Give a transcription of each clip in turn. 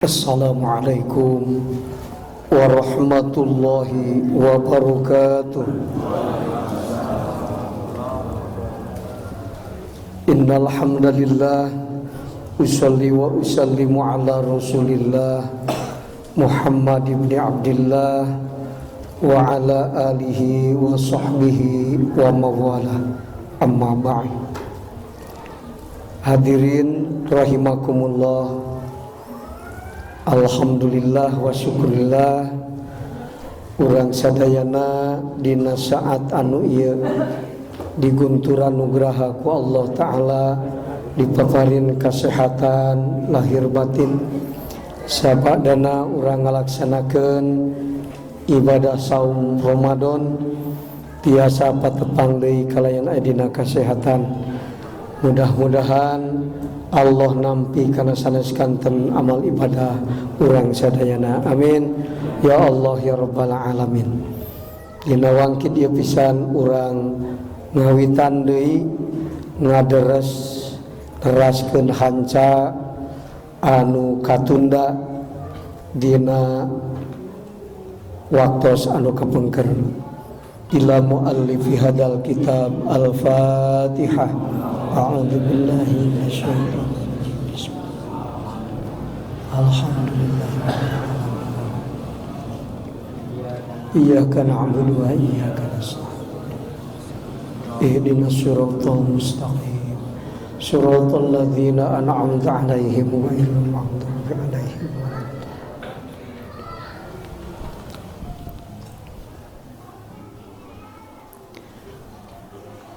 Assalamualaikum warahmatullahi wabarakatuh. Innal hamdalillah usalli wa usallimu ala Rasulillah Muhammad ibn Abdillah wa ala alihi wa sahbihi wa mawala. Amma ba'd. Hadirin rahimakumullah. Alhamdulillah wa syukurillah urang sadayana dina saat anu ieu digunturan nugraha ku Allah Ta'ala, dipaparin kesehatan lahir batin, sabadana urang ngalaksanakeun ibadah saum Ramadan tiasa patepang deui kalayan dina kesehatan. Mudah-mudahan Allah nampi kana sanes kanten amal ibadah urang sadayana. Amin ya Allah ya rabbal alamin. Dina wangkit ieu pisan urang ngawitan deui ngaderes teraskeun hanca anu katunda dina waktos anu kapengker. Ila muallifi hadal kitab al-Fatihah. A'udzu billahi minasyaitonir rajim. Alhamdulillah. Iyyaka na'budu wa iyyaka nasta'in. Ihdinas siratal mustaqim. Siratal ladzina an'amta 'alaihim ghairil maghdubi 'alaihim waladdallin.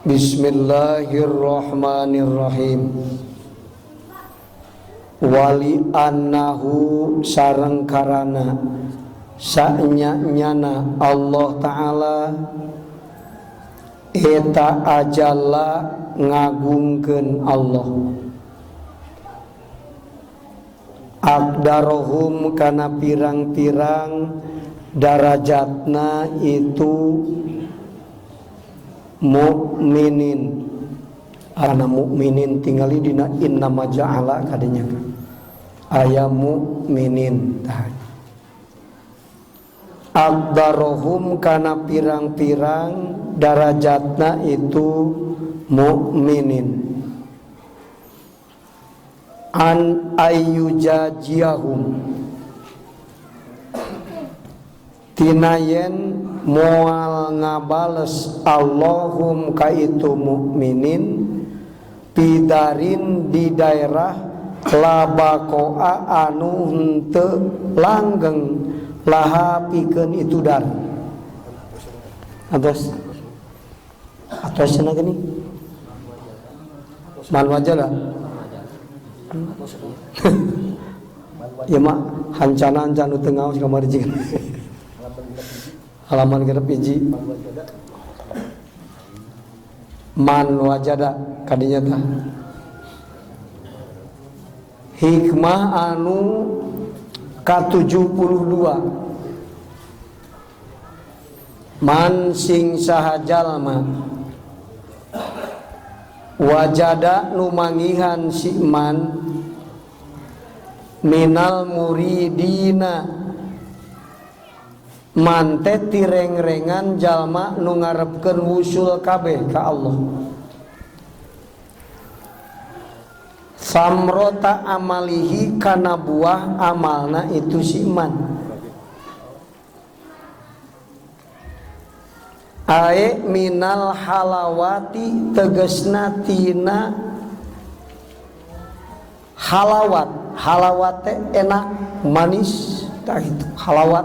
Bismillahirrahmanirrahim. Wali annahu sareng karana sanya-nyana Allah Ta'ala eta ajalla ngagungkeun Allah akdarohum kana pirang-pirang darajatna itu mukminin. Ana mukminin tingali dina innama ja'ala kadinya aya mukminin tah. Akdarohum kana pirang-pirang darajatna itu mukminin. An ayyujajiyahum tinayen moal ngabales Allahum ka itu mukminin pidarin di daerah labakoa anu henteu langgeng laha pikeun itu dar. Atos atos cenah geuning man wajala. Ya mak hancana-hancana nu teu ngaos kamari jeung halaman genep hiji man wajada kadinya tah hikmah anu ka-72 man sing saha jalma wajada nu mangihan si man minal muridina mante tireng-rengan jalma nu ngarepkeun wusul kabeh ka Allah samrota amalihi kana buah amalna itu si man ae minal halawati tegesna tina halawat. Halawat teh enak manis tah itu halawat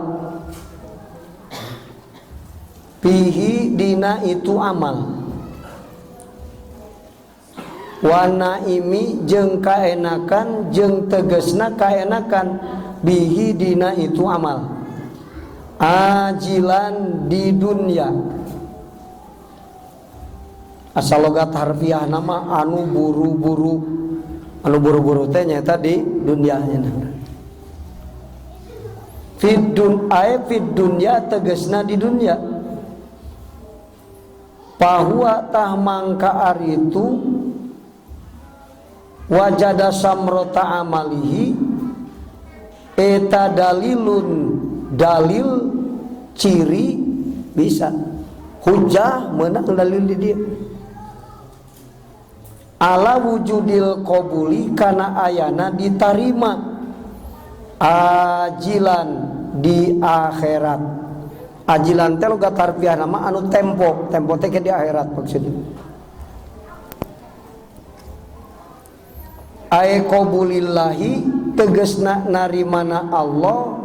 pihi dina itu amal wana imi jeung kaenakan jeung tegesna kaenakan bihi dina itu amal ajilan di dunia. Asal logat harfiah nama anu buru-buru, anu buru-buru teh nyaeta di dunia nya. Fid dun ae fid dunya tegesna di dunia. Bahwa tah mangka ari itu wajada samrota amalihi Eta dalilun dalil ciri bisa hujah menang dalil di dia ala wujudil qabuli kana ayana ditarima ajilan di akhirat. Ajilan teh logat harfiah nama anu tempo, tempo teh di akhirat maksudnya. Ae qabulillahi tegesna narimana Allah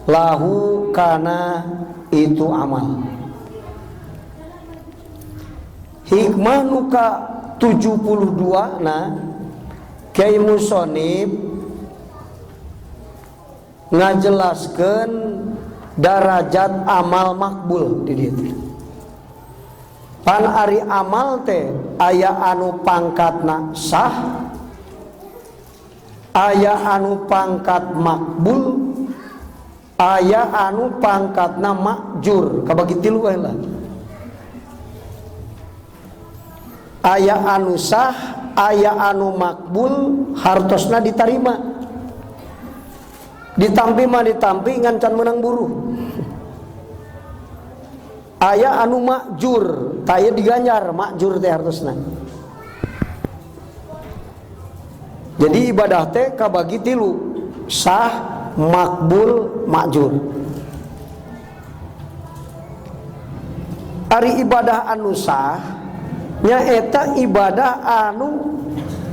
lahu kana itu amal. Hikmah nuka 72 na Kiai Musonib ngajelaskeun darajat amal makbul di dieu. Pan ari amal teh aya anu pangkatna sah, aya anu pangkat makbul, aya anu pangkatna makjur. Kabagi tilu we lah. Aya anu sah, aya anu makbul, hartosna ditarima. Ditampi mah ditampi ngan can meunang buruh. Aya anu makjur, taya diganjar makjur teh hartosna. Jadi ibadah teh kabagi tilu, sah, makbul, makjur. Ari ibadah anu sah nyaeta ibadah anu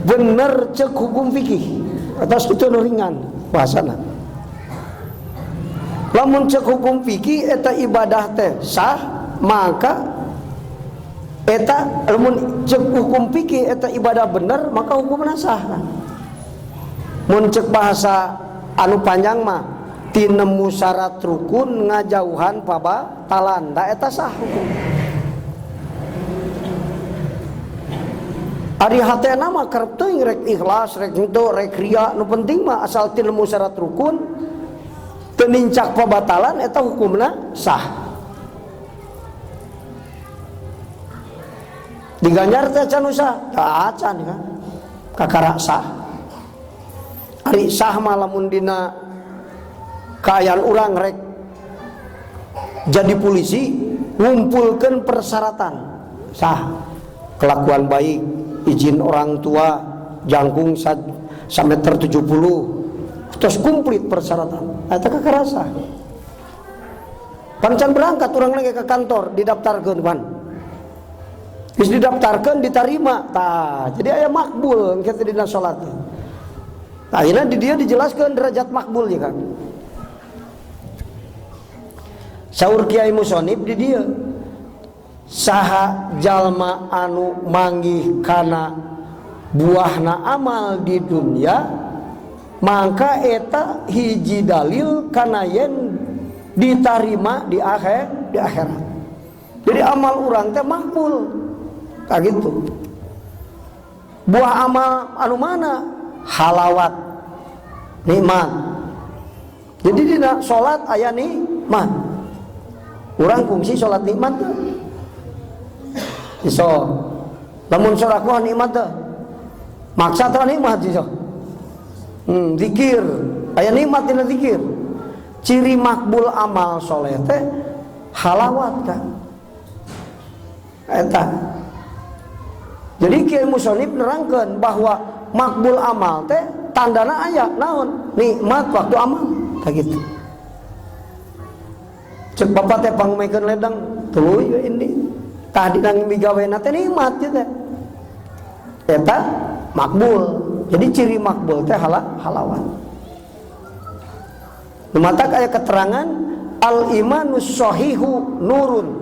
bener cek hukum fikih atas itu nu ringan bahasana. Lamun cek hukum fikih eta ibadah teh sah, maka eta lamun cek hukum fikih eta ibadah bener maka hukumna sah. Mun cek bahasa anu panjang mah tinemu syarat rukun ngajauhan pabatalan, da eta sah hukum. Ari hatena mah kerep teuing rek ikhlas, rek henteu, rek ria, nu penting mah asal tinemu syarat rukun teu nincak pabatalan eta hukumna sah. Diganjar teh can usah, tah acan kan. Kakara sah. Ari sah mah lamun dina kaayaan urang rek jadi polisi ngumpulkeun persyaratan sah, kelakuan baik, izin orang tua, jangkung 1,70 meter, terus komplit persyaratan eta kakarasa. Pancan berangkat urang lagi ke kantor didaftarkeun pan, geus didaftarkeun ditarima tah, jadi aya makbul engke teh dina salat. Tah ayeuna di dieu dijelaskeun derajat makbul ya kan. Saur Kiai Musonib di dieu saha jalma anu manggih kana buahna amal di dunia maka eta hiji dalil kana yen ditarima di akhir, di akhirat. Jadi amal urang teh makbul tah gitu. Buah amal anu mana? Halawat, nikmat. Jadi dina salat aya nikmat. Urang kungsi salat nikmat teh. Iso. Lamun sedekah nikmat teh. Maksa teh nikmat iso. Zikir, aya nikmat dina zikir. Ciri makbul amal soleh teh halawat kan. Eta. Jadi Kiai Musonib nerangkeun bahwa makbul amal teh tandana aya naon? Nikmat waktu amal. Tah gitu. Cek bapak teh pangmekeun ledeng, tuluy we indi. Tah dina migawena teh nikmat ieu teh. Eta makbul. Jadi ciri makbul teh halawat. Lumatak aya keterangan al imanus sahihu nurun.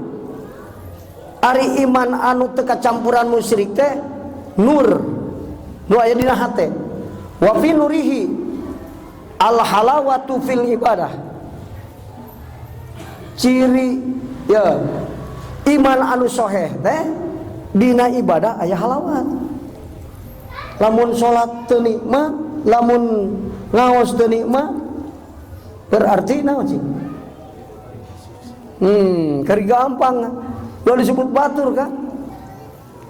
Ari iman anu teu kacampuran musyrik teh nur. Nu aya dina hate. Wa fi nurihi al halawatu fil ibadah. Ciri ya iman anu soheh teh dina ibadah aya halawat. Lamun salat teu nikmat, lamun ngaos teu nikmat, berarti naon sih? Kari gampang. Lo disebut batur kan?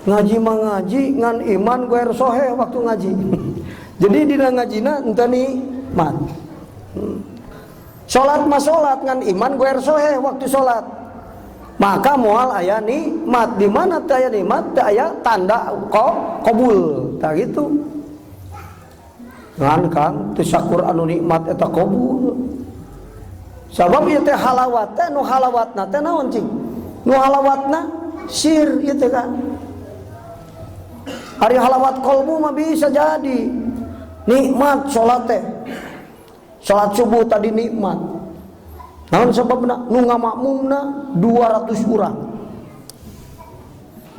Ngaji mah ngaji ngan iman gue soheh waktu ngaji. Jadi dina ngajina ente nikmat. Salat mah salat ngan iman goer soheh waktu salat. Maka moal aya nikmat. Di mana teu aya nikmat, teu aya tanda qabul. Tah gitu. Ngan Kang teu sakur anu nikmat eta qabul. Sabab ieu teh halawat teh nu halawatna teh naon cing? Nu halawatna sir ieu teh kan. Ari halawat qalbu mah bisa jadi nikmat salat teh. Salat subuh tadi nikmat. Naon sababna? Nu ngamakmumna 200 urang.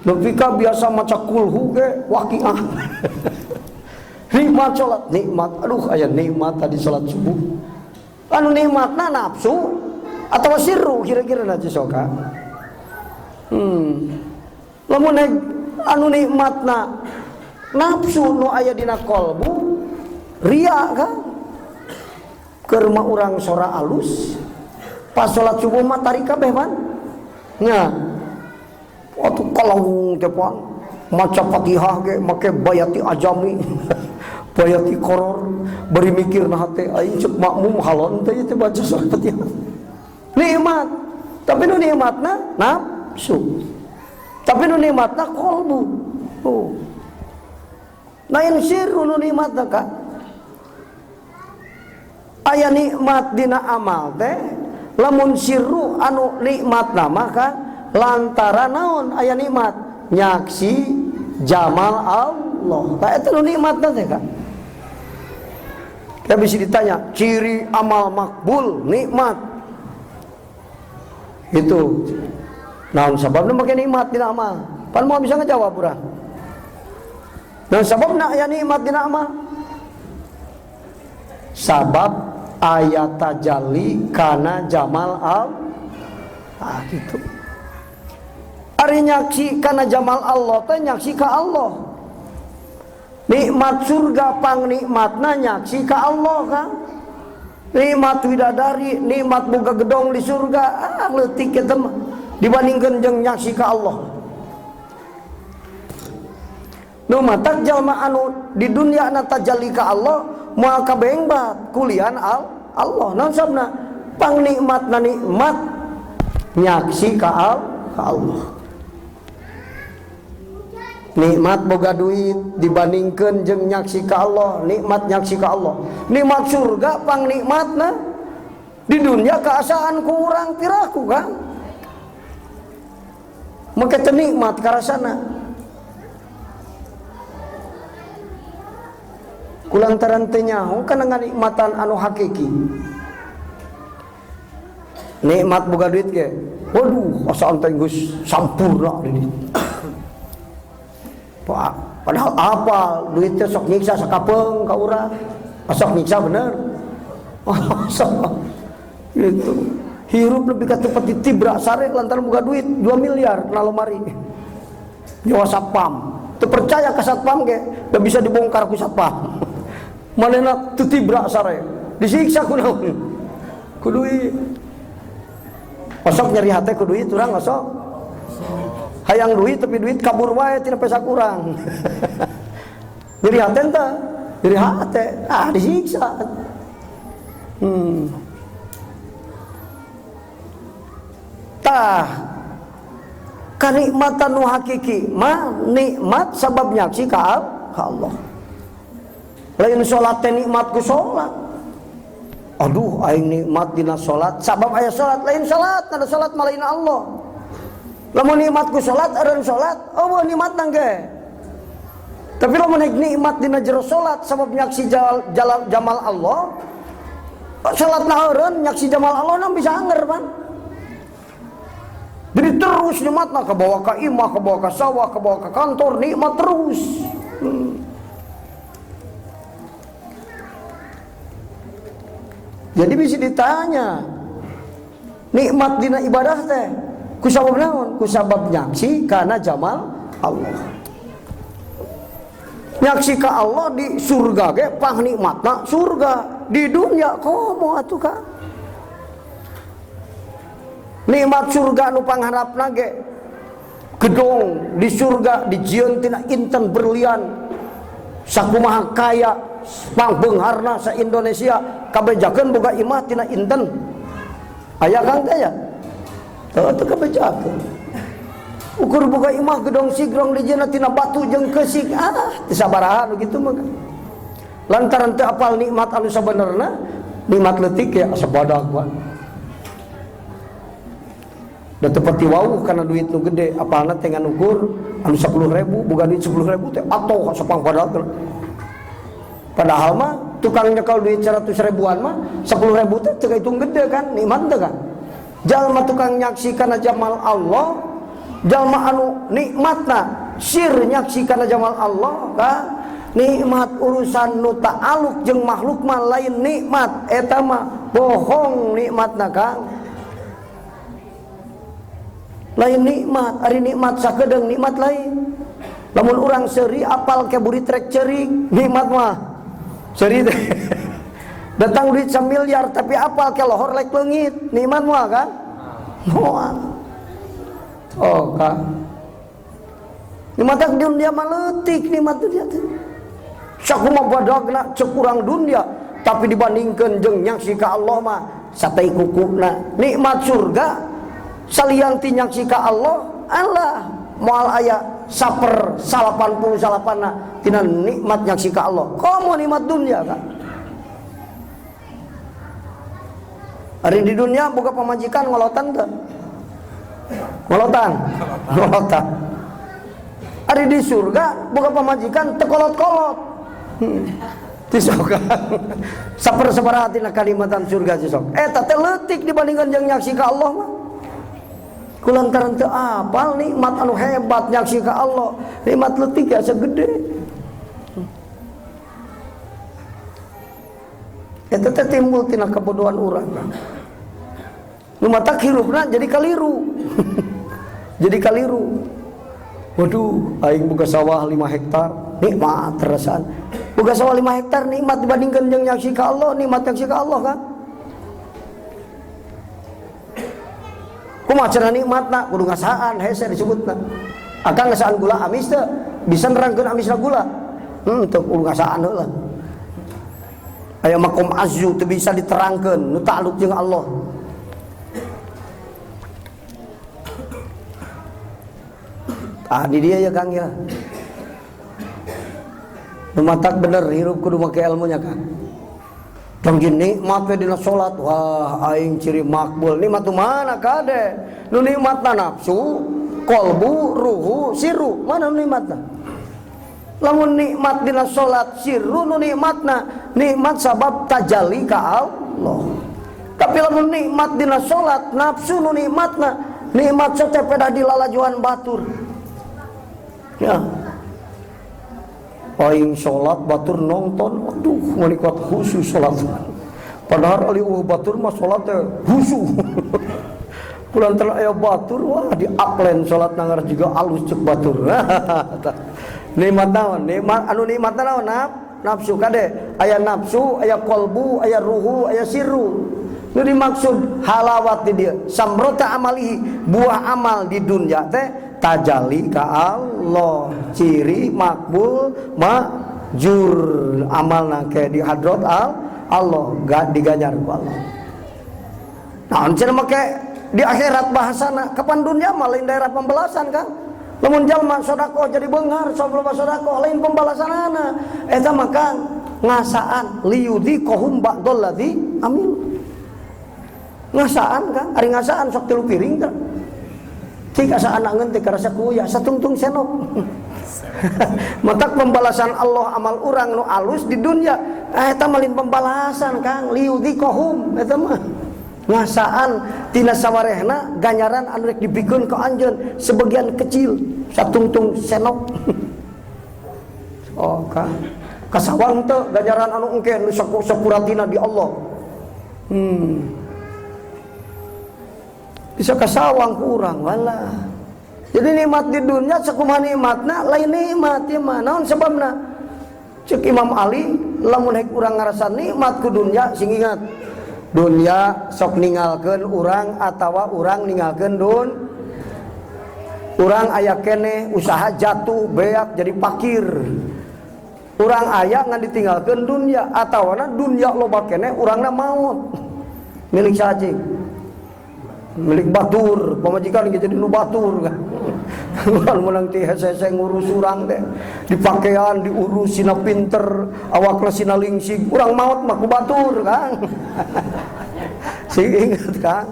Nepi ka biasa maca kulhu ge waqiah. Nikmat salat, nikmat. Aduh aya nikmat tadi salat subuh. Anu nikmatna nafsu atau sirru kira-kira na soka. Lamun anu nikmatna nafsu nu aya dina kolbu ria kan? Keur mah urang sora alus. Pas salat subuh mah tarik kabeh pan. Nya. Atuh kalung teh pan. Maca Fatihah ge make bayati ajami. Bayati koror bari mikir na hate aing ceuk makmum halon teh ieu baca surat Fatihah. Nikmat. Tapi nu nikmatna nafsu. Tapi nu nikmatna kolbu. Oh. Lain sirru nu nikmatna ka. Aya nikmat dina amal teh lamun sirru anu nikmatna maka lantaran naon aya nikmat nyaksi jamal Allah. Tah eta nu nikmatna teh ka. Kita bisa ditanya ciri amal makbul nikmat. Itu naon sababna make nikmat dina amal? Pan moal bisa ngajawab urang. Naon sababna aya nikmat dina amal? Sabab aya tajalli kana jamal Allah. Ah gitu. Ari nyaksi kana jamal Allah teh nyaksi ka Allah. Nikmat surga pang nikmatna nyaksi ka Allah kan. Nikmat widadari, nikmat boga gedong di surga, ah leutik eta mah dibandingkeun jeung nyaksi ka Allah. Nu matak jalma anu di dunia na tajalli ka Allah moal kabengbat kulian Allah. Naon sabna? Pang nikmatna nikmat nyaksi ka Allah. Nikmat boga duit dibandingkeun jeung nyaksi ka Allah, nikmat nyaksi ka Allah. Nikmat surga pang nikmatna di dunia kaasaan ku urang piraku kan. Maka teu nikmat karasana. Kulantaran teu nyaho kana nganikmatan anu hakiki. Nikmat boga duit ge. Waduh, asaan teh geus sampurna di dieu. Pak, padahal apa duitnya sok nyiksa sakapeung ka urang. Sok nyiksa bener. Sok gitu. Hirup lebih ka tempat ditibrak sare lantaran boga duit 2 miliar na lomari. Nyawa satpam. Teu percaya ka satpam ge, teu bisa dibongkar ku satpam. Manehna teu tibrak sare. Disiksa ku naon? Ku duit. Osok nyeri hate ku duit urang osok. Hayang duit tapi duit kabur wae tina pesa kurang. Nyeri hate teh, nyeri hate, ah disiksa. Tah kanikmatan nu hakiki mah nikmat sabab nyaksi ka Allah. Lain salat teh nikmat ku salat. Aduh aing nikmat dina salat sabab aya salat, lain salat kada salat mah lain Allah. Lamun nikmat ku salat eureun salat eueuh nikmat ge. Tapi lamun nikmat dina jero salat sabab nyaksi jamal Allah, salat na eureun nyaksi jamal Allah na bisa anger pan. Jadi terus nikmatna kabawa ka imah, kabawa ka sawah, kabawa ka kantor, nikmat terus. Jadi bisa ditanya nikmat dina ibadah teh kusabab naon? Kusabab nyaksi kana jamal Allah. Nyaksi ka Allah di surga ge pang nikmatna surga, di dunia komo atuh ka. Nikmat surga nu pangharapna ge gedong di surga dijieun tina intan berlian sakumaha kaya pangbeungharna sa Indonesia kabejakeun boga imah tina inten. Aya Kang teh ya? Teu teu kabejakeun. Ukur boga imah gedong sigrong dijieunna tina batu jeung keusik, ah teu sabaraha nu kitu mah. Lantaran teu apal nikmat anu sabenerna, nikmat leutik ya asa badag Pak. Da teu pati wauh kana duit nu gede, apalna teh ngan ukur anu 10.000, boga duit 10.000 teh atoh sapang badag. Padahal mah tukang nyekel duit 100 ribuan mah 10.000 teh teu kahitung gede kan, nikmat teh kan. Jalma tukang nyaksikan jamal Allah, jalma anu nikmatna sir nyaksikan jamal Allah kan. Nikmat urusan nu ta'aluk jeung makhluk mah lain nikmat, eta mah bohong nikmatna Kang. Lain nikmat, ari nikmat sakedeung nikmat lain. Lamun urang seuri apal ke burit rek ceurik, nikmat mah. Seuri teh. Datang duit 1 miliar tapi apal ke lohor lek leungit, nikmat mah kan? Moal. Oh, Kang. Nikmat dunia mah leutik nikmat dunia teh. Sakumaha badagna cek urang dunia, tapi dibandingkeun jeung nyaksi ka Allah mah satai kukuna. Nikmat surga salian ti nyaksi ka Allah, Allah moal aya 1/89-na tina nikmat nyaksi ka Allah. Komo nikmat dunia kan? Ari di dunia boga pamajikan ngolotan teu? Ngolotan. Ngolotan. Ari di surga boga pamajikan teu kolot-kolot. Di surga. Saper-saparaha tina kalimatan surga si sok. Eta teh leutik dibandingkan jeung nyaksi ka Allah mah. Kulantaran teu apal nikmat anu hebat nyaksi ka Allah, nikmat leutik ya segede. Eta teh timbul tina kebodohan urang. Nu matak hirupna jadi kaliru. Jadi kaliru. Waduh, aing boga sawah 5 hektar, nikmat rasaan. Boga sawah 5 hektar nikmat dibandingkan jeung nyaksi ka Allah, nikmat nyaksi ka Allah kan. Kumaha cara nikmatna? Kudu ngasaan hese disebutna. Akang ngasaan gula amis teu? Bisa nerangkeun amisna gula? Teu kudu ngasaan heula. Aya makom azzu teu bisa diterangkeun nu ta'aluk jeung Allah. Ah di dia ya Kang ya. Nu matak bener hirup kudu make ilmunya Kang. Tong nikmat we dina salat, wah aing ciri makbul. Nikmat tu mana kade? Nu nikmatna nafsu, kolbu, ruhu, siru. Mana nu nikmatna? Lamun nikmat dina salat siru nu nikmatna, nikmat sabab tajalli ka Allah. Tapi lamun nikmat dina salat nafsu nu nikmatna, nikmat sote pedah dilalajuan batur. Ya. Aing salat batur nonton, aduh menikmat khusus salat. Padahal ali eueuh batur mah salat teh khusyuk. Kulantaran aya batur, wah di upland salat nangar juga alus cek batur. Nikmat naon? Nikmat anu nikmat naon? Nafsu kade. Aya nafsu, aya kolbu, aya ruhu, aya sirru. Nu dimaksud halawat di dieu, samrota amalihi, buah amal di dunia teh tajalli ka Allah, ciri makbul majur amalna ke di hadrat Allah, gak diganjar ku Allah. Naon cenah make di akhirat bahasana, kapan dunia mah lain daerah pembalasan kan? Lamun jalma sedekah jadi beunghar, sabloba sedekah lain pembalasanana. Eta mah Kang ngasaan liyudhiqahum ba'dal ladzi amil. Ngasaan kan, ari ngasaan sok 3 piring teh. Cik asa anangeun teh karasa kuya satungtung senok. Matak pembalasan Allah amal urang nu alus di dunia, eta mah lain pembalasan Kang, liyudhiqahum eta mah. Ngasaan tina sawarehna ganjaran anu rek dibikeun ka anjeun sebagian kecil satungtung senok. Oh Kang, kasawang teu ganjaran anu engke nu sakuratina di Allah. Bisa kasawang ku urang wala. Jadi nikmat di dunia sakumaha nikmatna lain nikmat ieu mah. Naon sebabna? Cek Imam Ali lamun hek urang ngarasa nikmat ku dunia sing ingat. Dunia sok ninggalkeun urang atawa urang ninggalkeun dun. Urang aya keneh usaha jatuh beak jadi pakir. Urang aya ngan ditinggalkeun dunya atawana dunya loba keneh urangna maot. Milik saha? Milik batur, pamajikan ge jadi nu batur kan. Urang menang ti hese ngurus urang teh. Dipakaian diurus sina pinter, awakna sina lingsing, urang maot mah ku batur kan. Sing inget kan.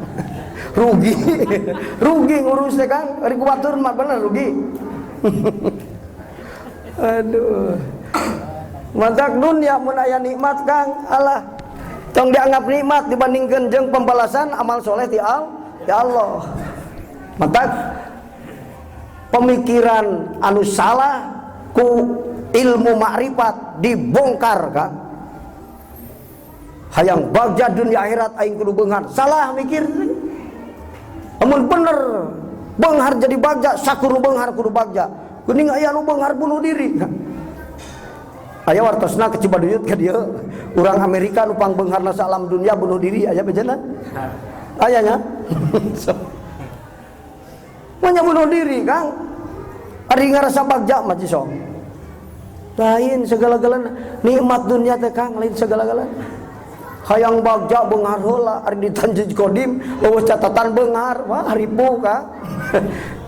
Rugi. Rugi ngurus teh kan, ari ku batur mah bener rugi. Aduh. Mantak dunia mun aya nikmat Kang, alah tong dianggap nikmat dibandingkan jeung pembalasan amal soleh ti Allah. Mantak pemikiran anu salah ku ilmu makrifat dibongkar Kang. Hayang bagja dunia akhirat aing kudu beunghar, salah mikir. Amun bener beunghar jadi bagja, sakur beunghar kudu bagja. Kuning aya nu beunghar bunuh diri. Aya wartosna ke Cibaduyut ka dieu. Urang Amerika nu pangbeungharna salam dunia bunuh diri aya bejana? Aya nya? Manya bunuh diri Kang. Ari ngarasa bagja mah sok. Lain segala-galana nikmat dunia teh Kang, lain segala-galana. Hayang bagja beunghar heula ari di Tanjung Kodim eueuh catatan beunghar, wah ribu Kang.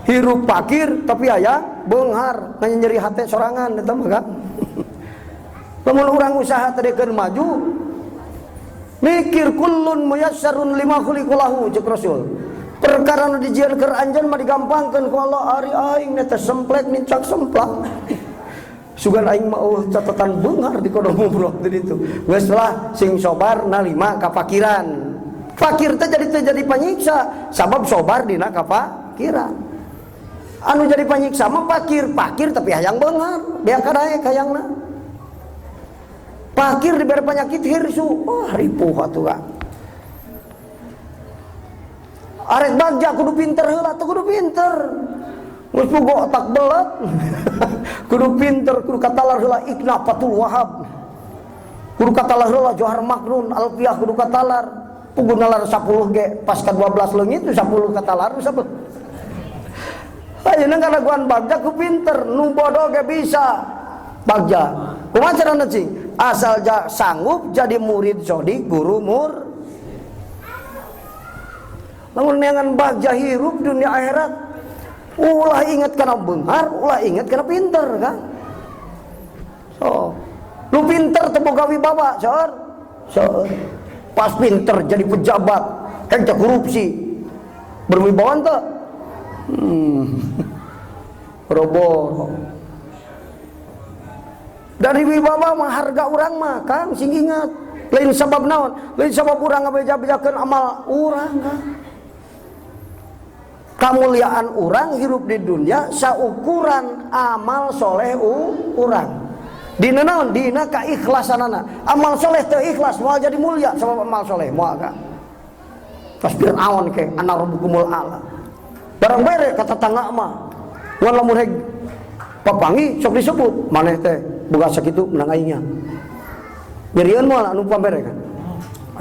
Hirup pakir tapi aya beunghar, nyeri hate sorangan eta mah Kang. Lamun urang usaha tadi keur maju mikir kullun muyassarun lima khuliqalahu cek Rasul. Perkara nu dijieun keur anjeun mah digampangkeun ku Allah, ari aing teh semplek nincak semplak. Sugan aing mah eueuh catatan beunghar di kono ngobrol di ditu. Geus lah sing sobar nalima kapakiran. Fakir teh jadi panyiksa sabab sobar dina kapakiran. Anu jadi panyiksa mah fakir, fakir tapi hayang beunghar, beak kadaek hayangna. Fakir diberi penyakit hirsu, wah ripuh atuh Kang. Arek bagja kudu pinter heula teh kudu pinter. Geus pugo otak belet. Kudu pinter, kudu katalar heula Ikna Fatul Wahab. Kudu katalar heula Johar Maknun, Alfiah kudu katalar. Pugu nalar 10 ge pas ka 12 leungit 10 katalar 10. Ayeuna ngalaguan bagja ku pinter, nu bodoh ge bisa bagja. Kumaha carana cing? Asal sanggup jadi murid sodik guru mur. Lamun neangan bagja hirup dunia akhirat, ulah inget kana beunghar, ulah inget kana pinter kan. So, lu pinter teu boga wibawa, seur. Seur. Pas pinter jadi pejabat, hek teh korupsi. Berwibawa teu? Robor. Dari wibawa mah harga urang mah Kang sing ingat. Lain sabab naon? Lain sabab urang ngabeja-bejakeun amal urang Kang. Kamuliaan urang hirup di dunia saukuran amal soleh urang. Dina naon? Dina kaikhlasanana. Amal soleh teu ikhlas moal jadi mulia sabab amal soleh moal Kang. Pas Fir'aun ke ana rabbukumul a'la. Barang bere ka tetangga mah. Ngan lamun heg papangi sok disebut maneh teh boga sakitu menang aingnya. Nyerieun moal anu pambere kan.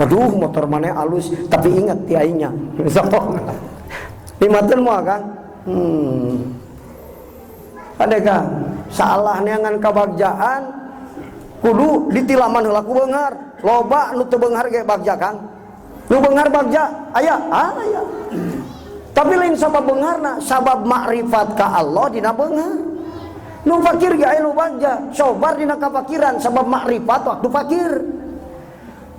Aduh motor maneh alus tapi ingat ti aingnya. Sok. Nikmateun moal Kang. Ade Kang, salah neangan kabagjaan kudu ditilaman heula ku beunghar. Loba nu teu beunghar ge bagja Kang. Nu beunghar bagja aya, aya. Tapi lain sabab beungharna, sabab makrifat ka Allah dina beunghar. Nu fakir ge aya nu bagja, sobar dina kafakiran sabab makrifat waktu fakir.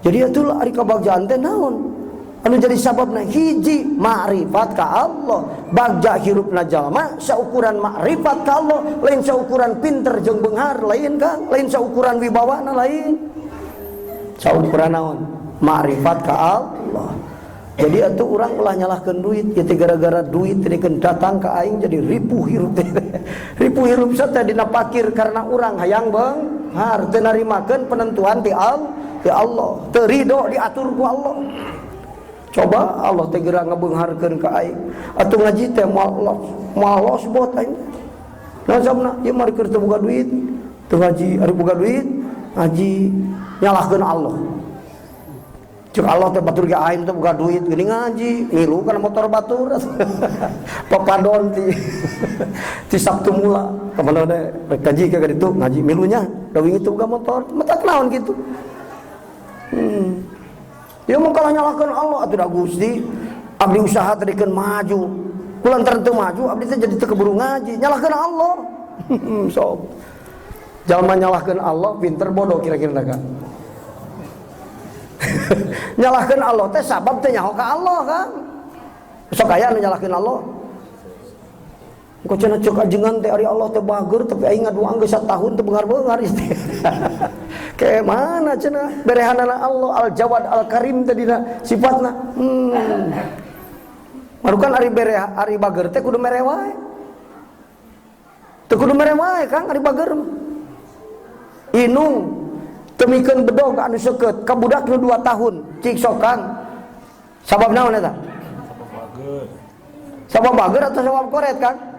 Jadi atulah ari kabagjaan teh naon? Anu jadi sababna hiji makrifat ka Allah. Bagja hirupna jalma saukuran makrifat ka Allah, lain saukuran pinter jeung beunghar, lain Kang, lain saukuran wibawana lain. Saukuran naon? Makrifat ka Allah. Jadi atuh urang ulah nyalahkeun duit, ieu teh gara-gara duit teh datang ka aing jadi ripuh hirup teh. Ripuh hirup teh dina pakir karena urang hayang beunghar, teu narimakeun penentuan ti Allah, teu ridho diatur ku Allah. Coba Allah teh geura ngabeungharkeun ka aing. Atuh ngaji teh malos, malos bot aing. Naon sababna? Ieu mah keur teu boga duit, teu ngaji, ari boga duit ngaji nyalahkeun Allah. Cek Allah teh batur ge aing teh boga duit geuning ngaji, ngilu kana motor batur. Papadon ti Sabtu mula. Ka mana rek ngaji ka ditu ngaji milunya da wingi teu boga motor. Matak naon kitu. Dia mau kalah nyalahkeun Allah atuh da Gusti. Abdi usaha tadikeun maju. Kulantaran teu maju abdi teh jadi teu keburu ngaji. Nyalahkeun Allah. Sob. Jalma nyalahkeun Allah pinter bodoh kira-kira kan. Nyalahkeun Allah teh sabab teh nyaho ka Allah kan. Sok aya anu nyalahkeun Allah. Engko cenah ceuk ajengan teh ari Allah teh bager tapi aing ngadoa geus satahun teu beunghar-beunghar istri. Kayak mana cenah berehanana Allah Al-Jawad Al-Karim teh dina sifatna. Marukan ari bere ari bager teh kudu mere wae. Teu kudu mere wae Kang ari bager mah. Inung teu mikeun bedog anu seukeut ka budak nu 2 tahun cik sok Kang. Sabab naon eta? Sabab bager atau sabab koret Kang?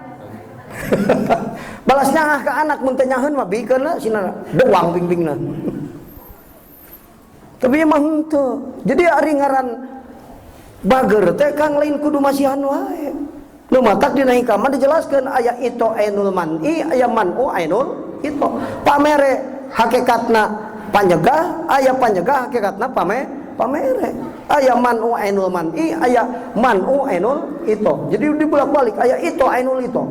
Balas nyaah ke anak mun teu nyaheun mah bikeun sina dewang ping-pingna. Tapi emang henteu. Jadi ari ngaran bager teh Kang lain kudu masihan wae. Nu matak dina hikmah dijelaskeun aya itu ainul man'i aya man'u ainul itu. Pamere hakikatna panyegah aya panyegah hakikatna pamere. Aya man'u ainul man'i aya man'u ainul itu. Jadi dibolak-balik aya itu ainul itu.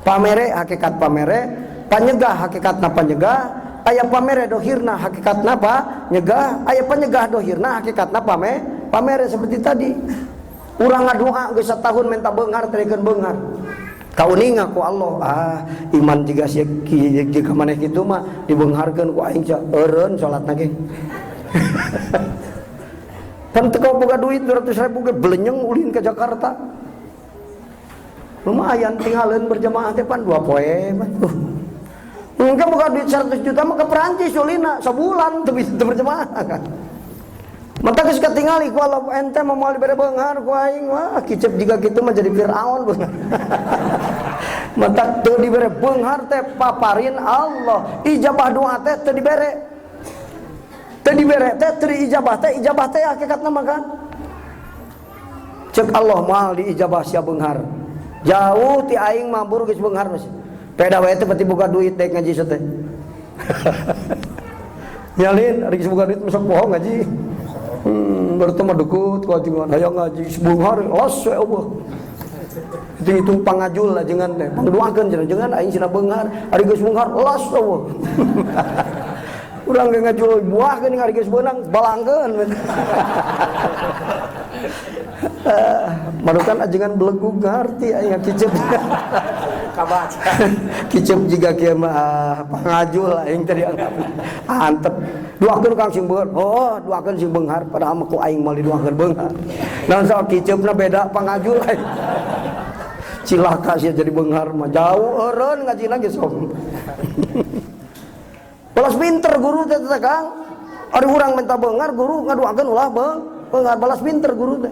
Pamere hakikat pamere, panyegah hakikatna panyegah, aya pamere dohirna hakikatna panyegah, aya panyegah dohirna hakikatna pamere seperti tadi. Urang ngadoa geus satahun minta beunghar teu beunghar. Kauninga ku Allah, ah iman jiga sia jiga maneh kitu mah dibeungharkeun ku aing eureun salatna ge. Pan teu boga duit 200.000 ge belenyeng ulin ke Jakarta. Lumayan tinggalin berjamaah teh pan 2 poe mah. Mungkin boga duit 100 juta mah ke Perancis ulina sabulan teu bisa berjamaah kan. Mata geus katingali ku Allah ente mah moal dibere beunghar ku aing wah kicep jiga kitu mah jadi Firaun beunghar. Mata teu dibere beunghar teh paparin Allah, ijabah doa teh teu dibere. Teu dibere teh teu diijabah teh ijabah teh hakikatna mah kan. Ceuk Allah moal diijabah sia beunghar. Jauh ti aing mah buru geus beunghar masih. Peda wae teh pati boga duit dek ngaji teh. Nyalin ari geus boga duit masuk bohong ngaji. Baru teh mah dukut ku ajengan hayang ngaji beunghar los we eueuh. Hitung-hitung pangajul ajengan teh. Pangdoakeun cenah ajengan aing cenah beunghar, ari geus beunghar los eueuh. Urang ge ngajul buah geuning ari geus beunang balangkeun. Marukan ajengan belegug ngarti aing kicep. Kabaca. Kicep jiga kieu mah pangajul aing teh dianggap. Antep. Doakeun Kang sing beunghar. Oh, doakeun sing beunghar padahal mah ku aing moal didoakeun beunghar. Naon sok kiceupna beda pangajul aing. Cilaka sia jadi beunghar mah jauh eureun ngajina ge sok. Balas pinter guru teh teh Kang. Ari urang minta beunghar guru ngadoakeun ulah beunghar balas pinter guru teh.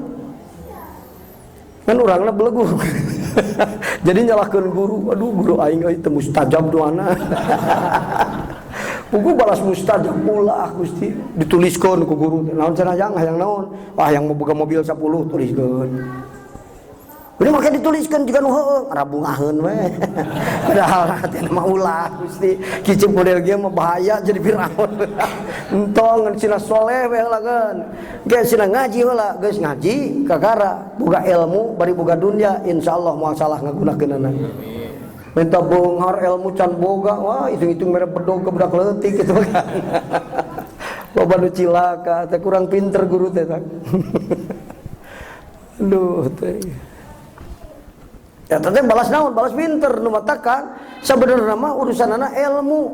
Kan urangna belegug. Jadi nyalahkeun guru, aduh guru aing euy teu mustajab doana. Pugu balas mustajab ulah Gusti dituliskeun ku guru. Naon cenah jang hayang naon? Wah hayang boga mobil 10 tuliskeun. Ini make dituliskeun jiga nu heueuh ngarabungaheun we. Padahal hatina mah ulah Gusti. Kicep model kieu mah bahaya jadi Firaun. Entong ngan sina soleh we heula keun. Ge sina ngaji heula, geus ngaji kakara boga ilmu bari boga dunya insyaallah moal salah ngagunakeunana. Minta beunghar ilmu can boga, wah hitung-hitung mere bedog ke budak leutik kitu kan. Loba nu cilaka teh kurang pinter guru teh. Aduh teh. Ya teh balas naon, balas pinter nu matakan sabenerna mah urusanana ilmu.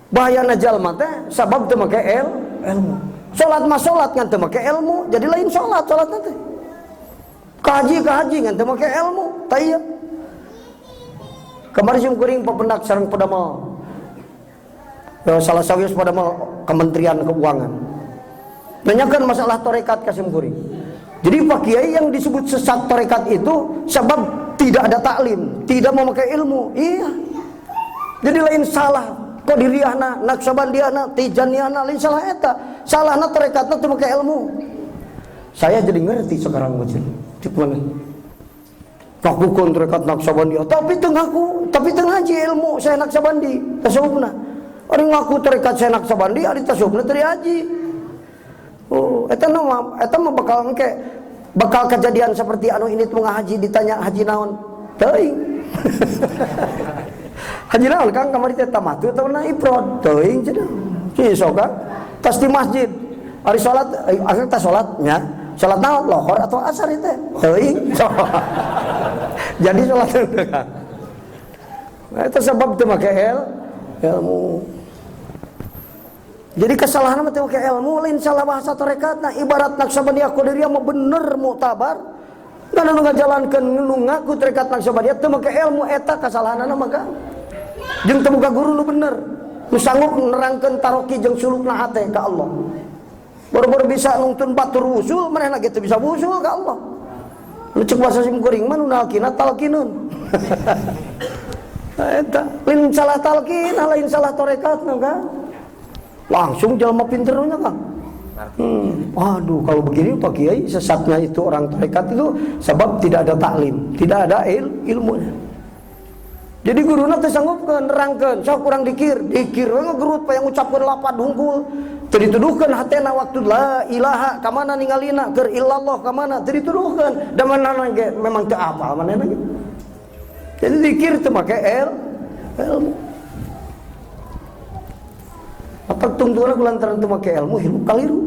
Bahayana jalma teh sabab teu make ilmu. Salat mah salat ngan teu make ilmu, jadi lain salat salatna teh. Ka haji ngan teu make ilmu, tah ieu. Kamari sim kuring papendak sareng padamel. Ya, salah sawios padamel Kementerian Keuangan. Nanyakeun masalah tarekat ka sim kuring. Jadi Pak Kiai yang disebut sesat tarekat itu sebab tidak ada taklim, tidak memakai ilmu. Iya. Jadi lain salah Qadiriyahna, Naqsyabandiyahna, Tijaniyahna, lain salah eta. Salahna tarekatna teu make ilmu. Saya jadi ngerti sekarang bocil. Cuk mana? Ngakukeun tarekat Naqsyabandiyah tapi teu ngaku, tapi teu ngaji ilmu saya Naqsyabandi tasawufna. Ari ngaku tarekat saya Naqsyabandi ari tasawufna teu diaji. Oh, eta mah bakal engke bakal kejadian seperti anu ini teu ngahaji ditanya haji naon? Teuing. Haji naon Kang kamari teh tamattu atawa ifrad? Teuing cenah. Sok Kang. Tas di masjid. Ari salat akhir tas salat nya. Salat naon lohor atau asar itu teh? Teuing. Jadi salat teh Kang. Nah, itu sebab teu make ilmu. Jadi kesalahan mah teu make ilmu, lain salah bahasa tarekatna. Ibarat Naqsyabandiyah Qadiriyah mah bener muktabar. Dan anu ngajalankeun nu ngaku tarekat Naqsyabandiyah teu make ilmu eta kasalahanana mah Kang. Jeung teu boga guru nu bener. Nu sanggup nerangkeun taroki jeung sulukna hate ka Allah. Baru-baru bisa nungtun batur wusul, manehna ge teu bisa wusul ka Allah. Nu ceuk bahasa sim kuring mah nu nalkina talkinun. Eta lain salah talkin, lain salah tarekatna Kang. Langsung jelema pinternya Kang. Waduh, kalau begini Pak Kiai sesatnya itu orang tarekat itu sebab tidak ada taklim, tidak ada ilmunya. Jadi guruna teu sanggup nerangkeun, sok kurang dikir, dikir we ngegerut pa yang ngucapkeun lapad hungkul. Teu dituduhkeun hatena waktu la ilaha ka mana ningalina, keur illallah ka mana teu dituduhkeun. Da manehna ge memang teu apal manehna ge. Jadi dikir teu make ilmu. Apa tungtungna kulantaran teu make ilmu hirup kaliru.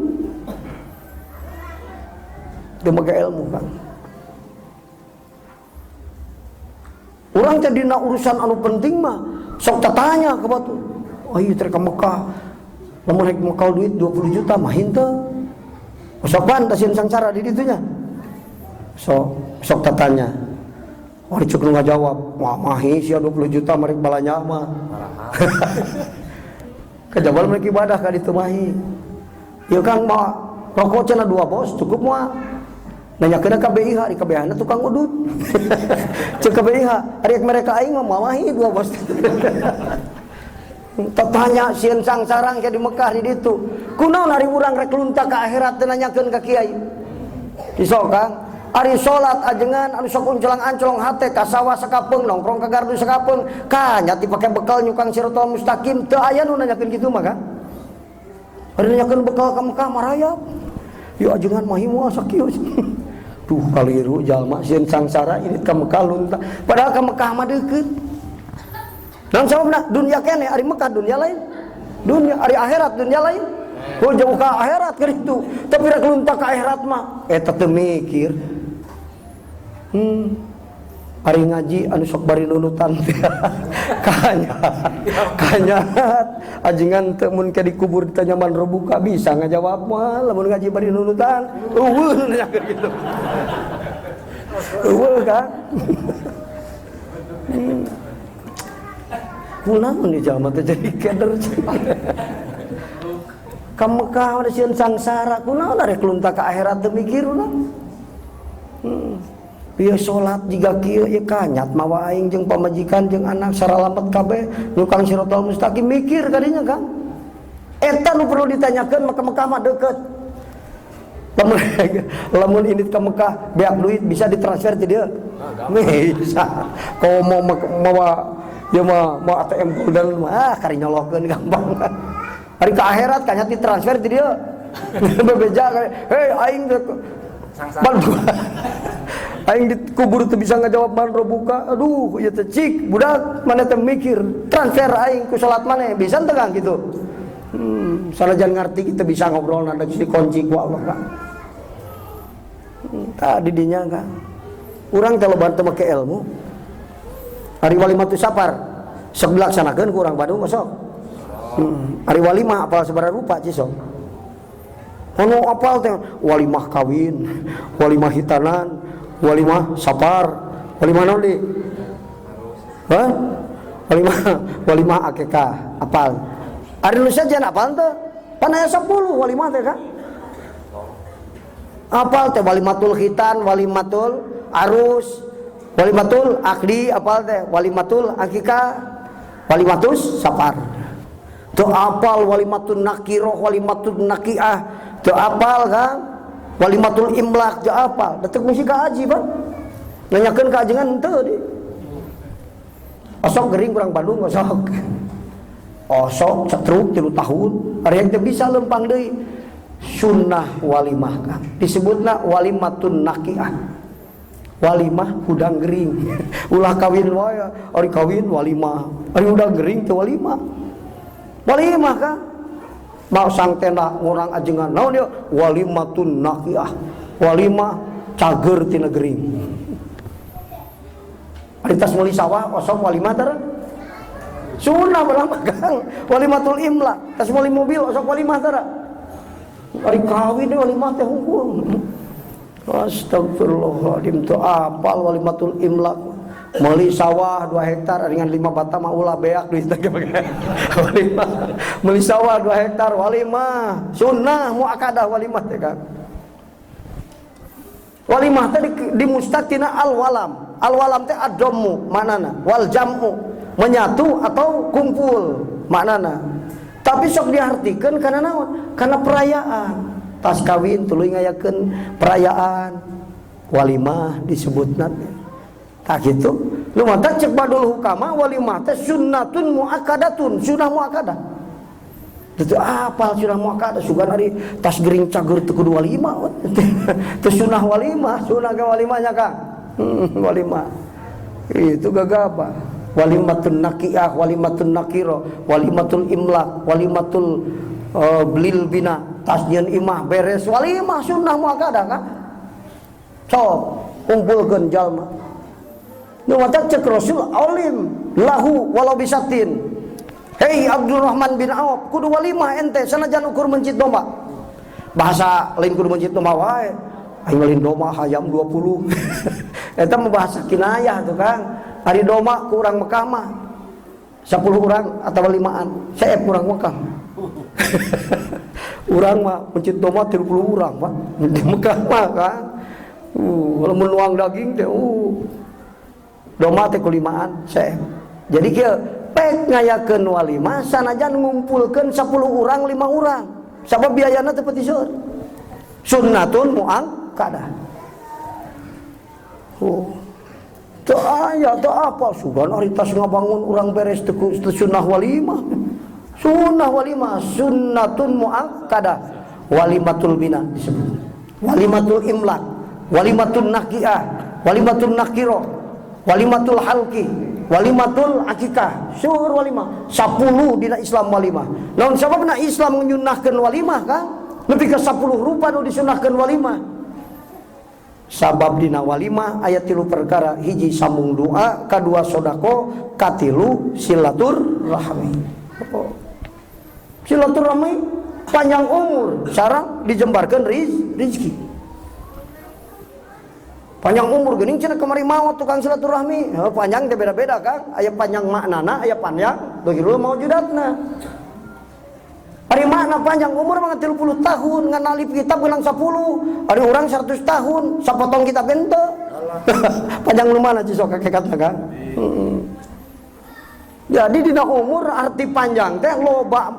Teu make ilmu Kang. Urang teh dina urusan anu penting mah sok tatanya ka batur. Oh ieu teh ka Mekah. Lamun rek mekal duit 20 juta mah henteu. Sok pan tasieun sangsara di ditu nya. Sok sok tatanya. Oh dicek nu ngajawab, wah mahi sia 20 juta merek balanya mah. Kejabal mereka ibadah ka ditu mahi. Ieu Kang mah rokok cenah 2 bos cukup moal. Nanyakeun ka BIH, di KBIH na tukang udut. Ceuk ka BIH, ari mereka aing mah mahi 2 bos. Tatanya sieun sangsarang ke di Mekah di ditu. Kunaon ari urang rek lunta ka akhirat teu nanyakeun ka kiai. Iso Kang, ari salat ajengan anu sok uncelang-ancelong hate ka sawah sakapeung nongkrong ka gardu sakapeung, kanya dipake bekal nyukang siratal mustaqim teu aya nu nanyakeun kitu mah Kang. Ari nanyakeun bekal ka Mekah marayap. Yo ajengan mahi moal sakieu. Duh kaliru jalma sieun sangsara ini ka Mekah lunta. Padahal ka Mekah mah deukeut. Naon sababna? Dunia keneh ari Mekah dunia lain. Dunia ari akhirat dunia lain. Oh jauh ka akhirat keur itu. Tapi rek lunta ka akhirat mah eta teu mikir. Ari ngaji anu sok bari nunutan. Kanya. Kanya ajengan teu mun ke dikubur ditanya man robuka bisa ngajawab mah lamun ngaji bari nunutan. Eueuh nanyakeun kitu. Eueuh Kang. Kunaon di jalma teh jadi keder. Ka Mekah mah sieun sangsara, kunaon arek lunta ka akhirat teu mikir urang. Ieu salat jiga kieu ieu kanyat mawa aing jeung pamajikan jeung anak saralamet kabeh nyukang siratal mustaqim mikir kadinya Kang. Eta nu perlu ditanyakeun maka Mekah mah deukeut. Lamun indit ka Mekah beak duit bisa ditransfer ti dieu. Bisa. Komo mawa ieu mah mau ATM golden mah kari nyolokeun gampang. Ari ka akhirat kanyat ditransfer ti dieu. Bebeja hei aing sangsara. Aing dikubur teu bisa ngajawab man robuka. Aduh, ieu teh cik budak maneh teh mikir transfer aing ku salat maneh bisa teu Kang kitu. Sanajan ngarti kita bisa ngobrol nada dikunci ku Allah Kang. Tadi dinya Kang. Urang teh loba teu make ilmu. Ari walimatu safar sok dilaksanakeun ku urang Bandung sok. Ari walimah apal sabaraha rupa cisok. Anu apal teh walimah kawin, walimah hitanan, walimah safar, walimah naon deui? Hah? Walimah akikah apal. Ari nu sejen apal teu? Pan aya 10 walimah teh Kang. Apal teh walimatul khitan, walimatul arus, walimatul akdi apal teh, walimatul akikah, walimatus safar. Teu apal walimatun nakiroh, walimatun nakiah, teu apal Kang. Walimatul imlak teu apal. Da teu mesti ka haji, Pak. Nanyakeun ka ajengan henteu di. Osok gering kurang Bandung osok. Osok setruk 3 tahun. Ari yang teu bisa lempang deui. Sunnah walimah kan. Disebutna walimatun naqiah. Walimah hudang gering. Ulah kawin wae, ari kawin walimah. Ari hudang gering teu walimah. Walimah kan. Mau sang tenda ngurang ajengan. Naon ieu? Walimatun naqiah. Walimah cager tina gering. Ari tas meuli sawah osok walimah tara. Sunnah berlama Kang. Walimatul imla. Tas meuli mobil osok walimah tara. Ari kawin deui walimah teh hungkul. Astagfirullahaladzim teu apal walimatul imla. Meuli sawah 2 hektar dengan 5 bata mah ulah beak duit teh. Walimah. Meuli sawah 2 hektar walimah. Sunnah muakkadah walimah teh Kang. Walimah teh dimustaq tina al-walam. Al-walam teh ad-dammu maknana, wal jam'u menyatu atau kumpul maknana. Tapi sok diartikeun kana naon? Kana perayaan. Tas kawin tuluy ngayakeun perayaan walimah disebutna teh. Tah kitu. Lumatak cek badul hukama walimah teh sunnatun muakkadatun, sunnah muakkadah. Itu apal sunnah muakkadah sugan ari tas gering cager teu kudu walimah. Teu sunnah walimah, sunnah ge walimahnya Kang. Walimah. Itu gagabah. Walimatun naqiah, walimatun nakiro, walimatul imlak, walimatul belil bina, tas nyeun imah beres walimah sunnah muakkadah kan. Sok kumpulkeun jalma. Nu matak cek Rasul alim lahu walau bisatin. Hei Abdurrahman bin Auf, kudu walimah ente sanajan ukur mencit domba. Bahasa lain kudu mencit domba wae. Aing lain domba hayam 20. Eta mah bahasa kinayah tuh Kang. Ari domba ku urang Mekah mah 10 urang atau 5an. Seep urang Mekah. Urang mah mencit domba 30 urang Pak. Di Mekah mah Kang. Lamun nuang daging teh domba teh ku 5an seep. Jadi kieu pek ngayakeun walimah sanajan ngumpulkeun 10 urang 5 urang. Sabab biayana teu pati seur. Sunnatun muakkadah. Teu aya teu apa sugan ari tas ngabangun urang beres teu sunnah walimah. Sunnah walimah sunnatun muakkadah. Walimatul bina disebut. Walimatul imlak, walimatun naqiah, walimatun nakiro, walimatul halqi, walimatul akikah. Syuhur walimah 10 dina Islam walimah. Naon sababna Islam nyunahkeun walimah Kang? Lebih ke 10 rupa nu disunahkeun walimah. Sabab dina walimah aya 3 perkara, hiji sambung doa, kadua sodako, katilu silaturahmi. Oh. Silaturahmi panjang umur, sareng dijembarkeun rizki. Panjang umur geuning cenah kamari maot tukang silaturahmi. Heuh, panjang teh beda-beda Kang. Aya panjang maknana, aya panjang dohirul maujudatna. Ari makna panjang umur mah 30 tahun ngan alif kitab geunang 10, ari urang 100 tahun sapotong kitab henteu. Panjang nu mana cisok hakikatna Kang? Jadi dina umur arti panjang teh loba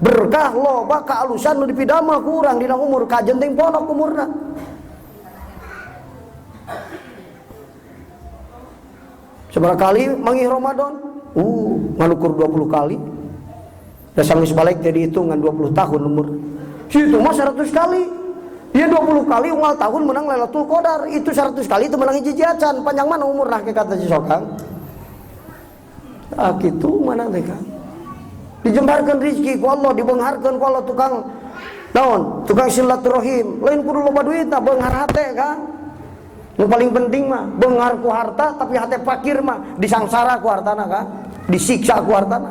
berkah, loba kaalusan nu dipidamah ku urang dina umur kajen teh ponok umurna. Sabaraha kali mangih Ramadan? Ngalukur 20 kali. Da sanggeus balik teh dihitung ngan 20 tahun umur. Situ mah 100 kali. Dia 20 kali unggal tahun menang Lailatul Qadar. Itu 100 kali itu menang hiji acan. Panjang mana umur nah kata si Sokang? Ah kitu mana teh Kang? Dijembarkeun rezeki ku Allah, dibeungharkeun ku Allah tukang naon? Tukang silaturahim. Lain kudu loba duit nah beunghar hate Kang. Nu paling penting mah beunghar ku harta tapi hate fakir mah disangsara ku hartana Kang, disiksa ku hartana.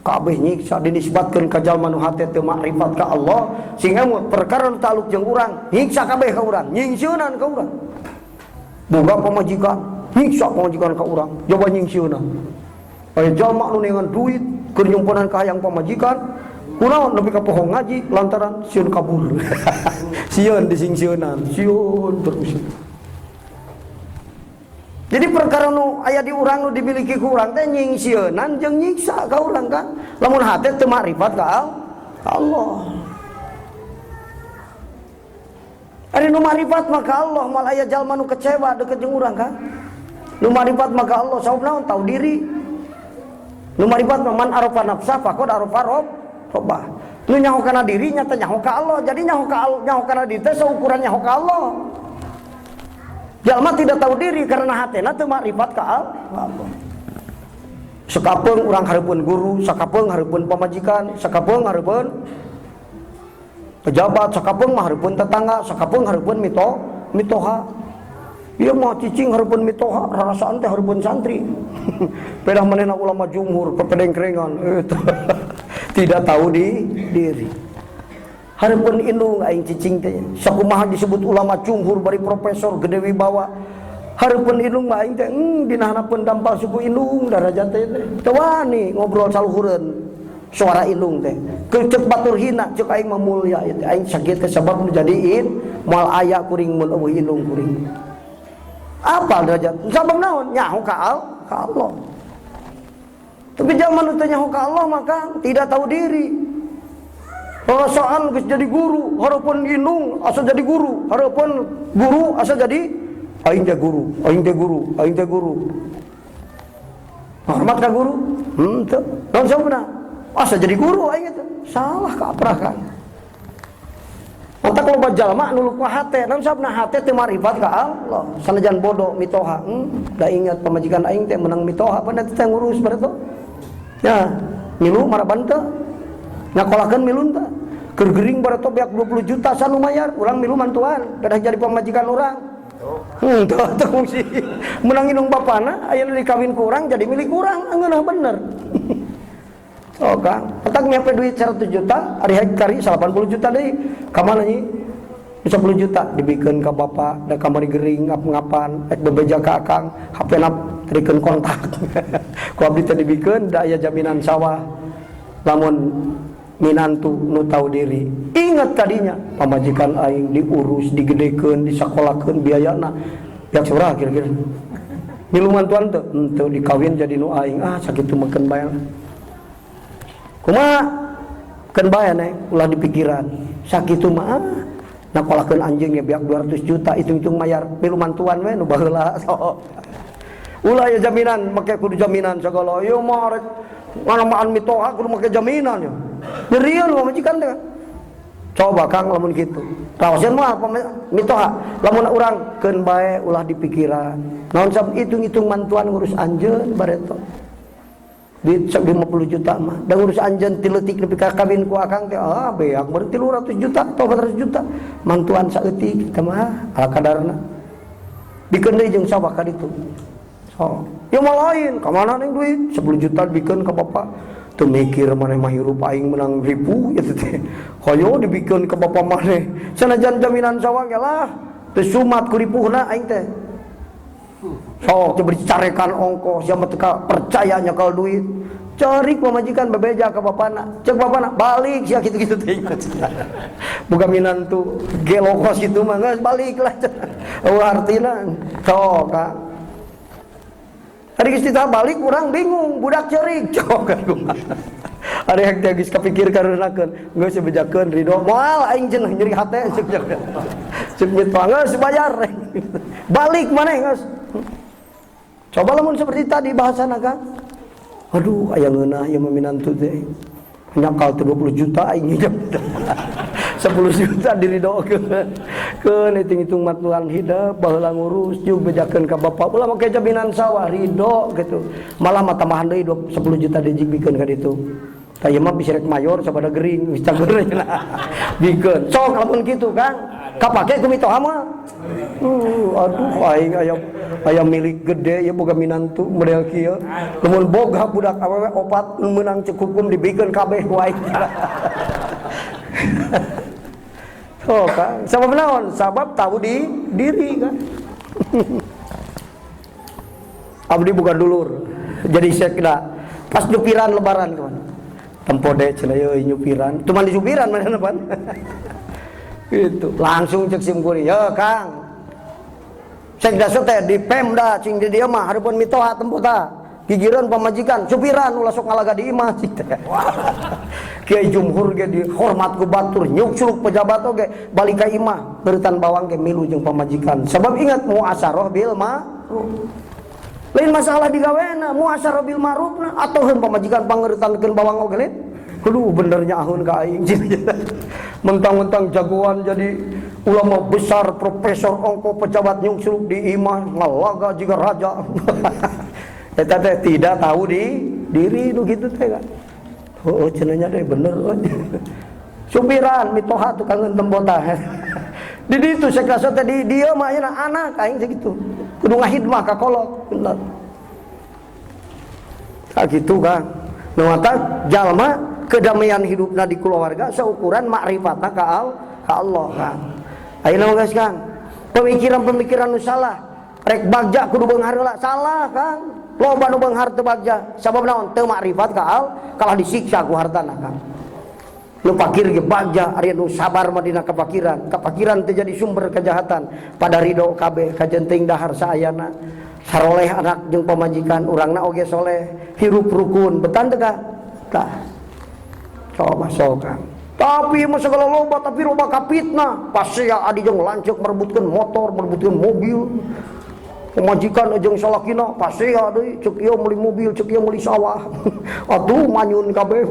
Kabeh nyiksa dinisbatkeun ka jalma nu hate teu makrifat ka Allah sehingga mun perkara nu taluk jeung urang nyiksa kabeh ka urang, nyingsieunan ka urang. Boga pamajikan, nyiksa pamajikan ka urang, coba nyingsieunan. Aya jalma nu neangan duit keur nyumponan ka hayang pamajikan, kunaon nepi ka poho ngaji lantaran sieun kabur. Sieun disingsieunan, sieun terus. Jadi perkara nu aya di urang nu dimiliki ku urang teh nyingsieunan jeung nyiksa ka urang kan. Lamun hate teu makrifat ka Allah. Ari Ari nu marifat maka Allah mal aya jalma nu kecewa deket jeung urang kan. Nu marifat maka Allah sabab naon tahu diri. Nu marifat mah man arafa nafsa faqad arafa rabbah. Nu nyaho kana diri nyata nyaho ka Allah. Jadi nyaho ka Allah, nyaho kana diri teh saukuran nyaho ka Allah. Jalma tidak tahu diri karena hatena teu makrifat ka Allah. Sakapeung urang hareupeun guru, sakapeung hareupeun pamajikan, sakapeung hareupeun pejabat, sakapeung mah hareupeun tetangga, sakapeung hareupeun mitoha. Ieu mah cicing hareupeun mitoha, rarasaan teh hareupeun santri. Pedah manehna ulama jumhur pepedengkrengan eta. Tidak tahu di diri. Hareupeun indung aing cicing teh. Sakumaha disebut ulama jumhur bari profesor gede wibawa. Hareupeun indung mah aing teh dina hanapeun dampal suku indung darajat teh. Teu wani ngobrol saluhureun suara indung teh. Ceuk batur hina, ceuk aing mah mulya ieu teh. Aing sakit teh sabab nu jadiin moal aya kuring mun eueuh indung kuring. Apa derajat? Sabab naon? Nyaho ka Allah. Tapi jalma nu teu nyaho ka Allah maka tidak tahu diri. Perasaan geus jadi guru, hareupeun indung asa jadi guru, hareupeun guru asa jadi aing teh guru, aing teh guru, aing teh guru. Hormat ka guru? Henteu. Naon sababna? Asa jadi guru aing teh. Salah kaprah kan. Mata kalau jalma nu lupa hate, naon sababna hate teu marifat ka Allah. Sanajan bodoh mitoha, da ingat pamajikan aing teh menang mitoha, pan teh ngurus bareto. Ya, milu maraban teu. Nyakolakeun milu teu. Keur gering bareto beak 20 juta sanu mayar, urang milu mantuan, pedah jadi pamajikan urang. Teu fungsi. Menang indung bapana, ayeuna dikawin ku urang jadi milik urang, ngeunah bener. Oh Kang, otak nyampe duit 100 juta, ari kari 80 juta deui. Ka mana nyi? 10 juta dibikeun ka bapak, da kamari gering ngap-ngapan, ek bebeja ka akang, HP na trikeun kontak. Ku abdi teh dibikeun da aya jaminan sawah. Lamun minantu nu tahu diri, ingat tadinya pamajikan aing diurus, digedekeun, disakolakeun biayana. Pihak sabaraha kira-kira? Milu mantuan teu? Henteu dikawin jadi nu aing. Ah sakitu mah keun bae. Kumaha? Keun bae neng, ulah dipikiran. Sakitu mah nakolakeun anjing ya biak 200 juta hitung-hitung mayar milu mantuan we nu baheula. So. Ulah ya jaminan, make kudu jaminan segala. Ieu mah rek nganamaan mitoha kudu make jaminan ya. Nyerieun pamajikan teh. Coba Kang lamun kitu. Raoseun mah mitoha, lamun urang keun bae ulah dipikiran. Naon sab hitung-hitung mantuan ngurus anjeun bareto. Duit sok 50 juta mah. Da ngurus anjeun ti leutik nepi ka kawin ku akang teh beak baru 300 juta atau 400 juta. Mantuan saeutik teh mah ala kadarna. Bikeun deui jeung sawah ka ditu. So, ya mah lain, ka mana ning duit 10 juta bikeun ka bapak. Teu mikir maneh mah hirup aing menang ribu ieu teh. Hoyo dibikeun ka bapak maneh. Sanajan jaminan sawah ge lah, teu sumat ku ripuhna aing teh. Sok teu dicarekan ongkoh, sia mah teu percaya nyakal duit. Cari pamajikan bebeja ka bapana. Ceuk bapana balik sia kitu-kitu teh. Buka minantu gelokos kitu mah geus balik lah. Eueuh artina sok ka. Ari geus ditah balik urang bingung, budak ceurik cok kumaha. Ari hek teh geus kapikir kareunakeun, geus bejakeun ridho moal aing cenah nyeri hate ceuk. Ceuk mitoha geus bayar. Balik maneh geus. Coba lamun seperti tadi bahasana kan. Aduh aya ngeunah ieu mah minantu teh. Nyakal teh 20 juta aing nginjem. 10 juta diridokeun. Keun hitung-hitung mantuan hidup baheula ngurus jeung bejakeun ka bapak. Ulah make jaminan sawah ridho gitu. Malah mah tambahan deui 10 juta dijigmikeun ka ditu. Tah ieu mah bisa rek mayor sabada gering geus cager cenah. Bikeun. Sok lamun kitu Kang. Kapake ku mitoha mah. Aduh aing aya milik gede ieu boga minantu model kieu. Lamun boga budak awewe opat meunang ceuk hukum dibikeun kabeh ku aing. Oh Kang, sabab naon? Sabab tahu di diri kan. Abdi bukan dulur. Jadi sekda pas nyupiran lebaran kawan. Tempo deh cenah euy nyupiran. Cuman disupiran mana pan. Gitu. Langsung cek sim kuring, "Ya Kang. Sekda teh di Pemda cing di dieu mah hareupeun mitoha tempo ta. Gigireun pamajikan, supiran ulah sok ngalaga di imah cik teh. Kiai Jumhur ge dihormat ku batur, nyuksuruk pejabat oge balik ka imah, beuretan bawang ge milu jeung pamajikan. Sebab ingat muasyarah bil ma'ruf. Lain masalah digawena, muasyarah bil ma'rufna atoheun pamajikan pangeureutankeun bawang oge lain. Aduh benernya ahun ka aing. Mentang-mentang jagoan jadi ulama besar, profesor ongko pejabat nyungsuruk di imah ngalaga jiga raja. Eta teh tidak tahu di diri nu kitu teh kan. Oh, cenah nya deh bener. Supiran mitoha tukang ngentem botah. Di ditu sakrasa teh di dieu mah ayeuna anak aing sakitu. Kudu ngahidmah ka kolot bener. Tah kitu Kang. Nu matak jalma kedamaian hidupna di keluarga seukuran makrifatna ka Allah Kang. Ayeuna mah geus Kang, pemikiran-pemikiran nu salah, rek bagja kudu beunghar heula, salah Kang. Loba nu beunghar teu bagja, sabab naon? Teu makrifat ka kalah disiksa ku hartana Kang. Nu fakir ge bagja, ari nu sabar mah dina kafakiran. Kafakiran teu jadi sumber kejahatan, pada ridho kabeh kajenting dahar saayana. Saroleh anak jeung pamajikan urangna oge soleh, hirup rukun, betan teu Kang? Tah. Coba sok Kang. Tapi mah segala loba tapi loba kapitnah. Pasti ya adi jeung lanceuk merebutkeun motor, merebutkeun mobil. Pemajikan jeung salakina pasti ya deui ceuk ieu meuli mobil, ceuk ieu meuli sawah. Atuh manyun kabeh.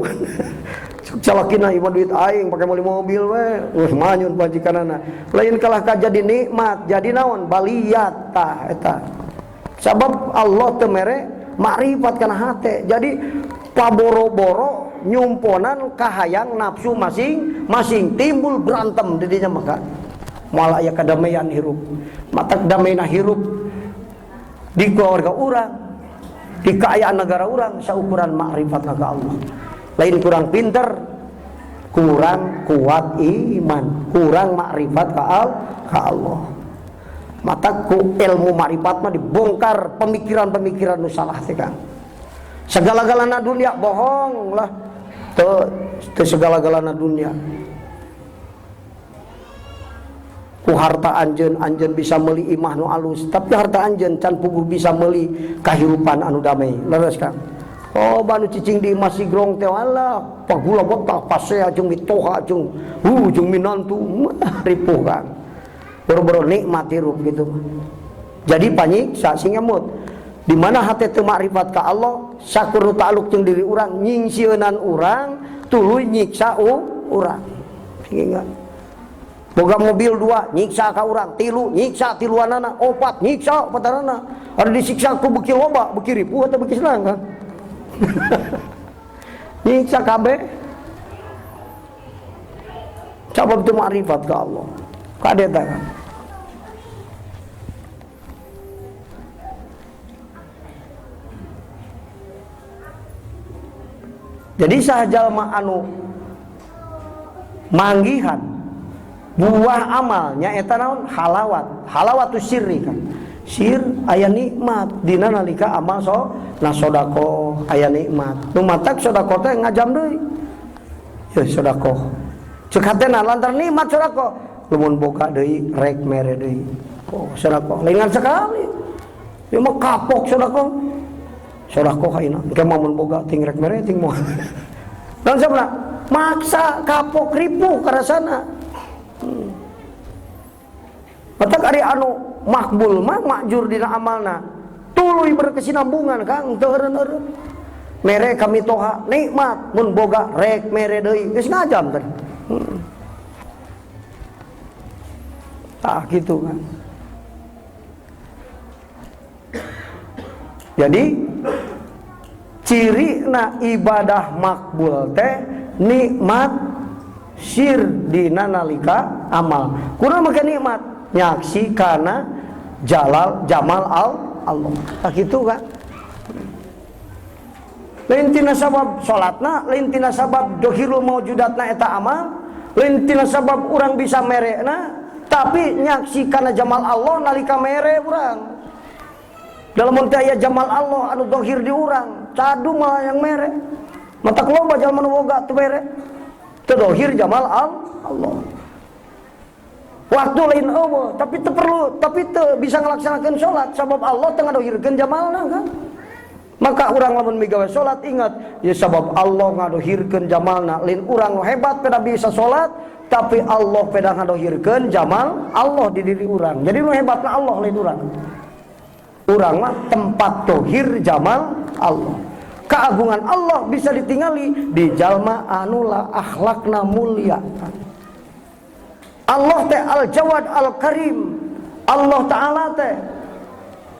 Ceuk salakina ieu mah duit aing pake meuli mobil we. Geus manyun pamajikanana. Lain kalah ka jadi nikmat, jadi naon? Baliat tah eta. Sabab Allah teu mere makrifat kana hate. Jadi paboro-boro nyumponan kahayang nafsu masing-masing timbul berantem di dinya maka moal aya kadamaian hirup. Matak damaina hirup di keluarga urang, di keayaan negara urang saukuran makrifat ka Allah. Lain kurang pinter, kurang kuat iman, kurang makrifat ka Allah. Matak ku ilmu makrifat mah dibongkar pemikiran-pemikiran nu salah teh Kang. Segala-galana dunia bohong lah. Teu segala-galana dunia. Ku harta anjeun, anjeun bisa meuli imah nu alus, tapi harta anjeun can puguh bisa meuli kahirupan anu damai. Leres Kang. Oh, banu cicing di imah sigrong teh alah, pagula botak pasea jeung mitoha jeung jeung minantu, mah ripuh Kang. Boro-boro nikmat hirup gitu mah. Jadi panyiksa sing emut. Di mana hate teu makrifat ka Allah, sakur nu ta'aluk jeung diri urang, nyingsieunan urang, tuluy nyiksa urang. Sehingga boga mobil 2 nyiksa ka urang, 3 nyiksa tiluanana, 4 nyiksa opatanana. Ada disiksa ku beuki loba, beuki ripuh atau beuki senang kan? Nyiksa kabeh. Sabab teu makrifat ka Allah. Kadeta kan. Jadi saha jalma anu manggihan buah amalnya eta naon? Halawat. Halawatu sirri kan. Sir aya nikmat dina nalika amal so na sedekah aya nikmat. Nu matak sedekah teh ngajam deui. Ya sedekah. Ceuk hatena lantaran nikmat sedekah, lamun boga deui rek mere deui. Oh sedekah ringan sekali. Ieu mah kapok sedekah. Sedekah ayeuna engke mah mun boga ting rek mere ting moal. Naon sababna? Maksa kapok ripuh karasana. Matak ari anu makbul mah makjur dina amalna. Tuluy berkesinambungan Kang, teu eureun-eureun. Mere kami toha nikmat mun boga rek mere deui geus ngajam teh. Tah kitu kan. Jadi ciri na ibadah makbul teh nikmat sir dina nalika amal. Kurang make nikmat nyaksi kana jalal jamal Allah. Tah kitu kan. Lain tina sabab salatna, lain tina sabab dohirul maujudatna eta amal, lain tina sabab urang bisa merekna, tapi nyaksi kana jamal Allah nalika mere urang. Dalam mun teh aya jamal Allah anu dohir di urang, cadu mah yang mere. Matak loba jalma nu boga teu mere. Teu dohir jamal Allah. Waktu lain eueuh, tapi teu perlu, tapi teu bisa ngalaksanakeun salat sabab Allah teu ngadohirkeun jamalna kan. Maka urang lamun migawe salat ingat ya sabab Allah ngadohirkeun jamalna, lain urang nu hebat peda bisa salat, tapi Allah peda ngadohirkeun jamal Allah di diri urang. Jadi nu hebatna Allah lain urang. Urang mah tempat dohir jamal Allah. Keagungan Allah bisa ditingali di jalma anu la akhlakna mulia. Allah teh Al-Jawad Al-Karim, Allah Ta'ala teh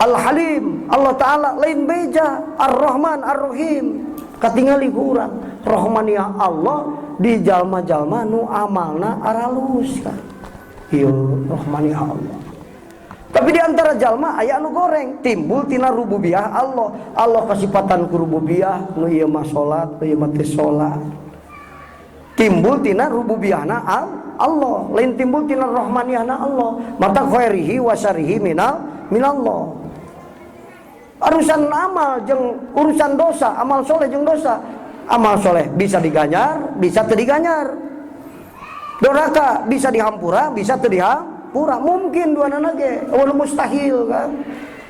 Al-Halim, Allah Ta'ala lain beja, Ar-Rahman Ar-Rahim. Katingali ku urang Rahmaniyah Allah di jalma-jalma nu amalna aralus kan. Ieu Rahmaniyah Allah. Tapi di antara jalma aya anu goreng, timbul tina rububiyah Allah. Allah kasipatan ku rububiyah, nu ieu mah salat, nu ieu mah teu salat. Timbul tina rububiyahna Allah, lain timbul tina rahmaniyahna Allah. Mata khairihi wa syarrihi minallah. Urusan amal jeung urusan dosa, amal soleh jeung dosa. Amal soleh bisa diganjar, bisa teu diganjar. Doraka bisa dihampura, bisa teu dihampura. Mungkin dua nana ge, euweuh mustahil kan.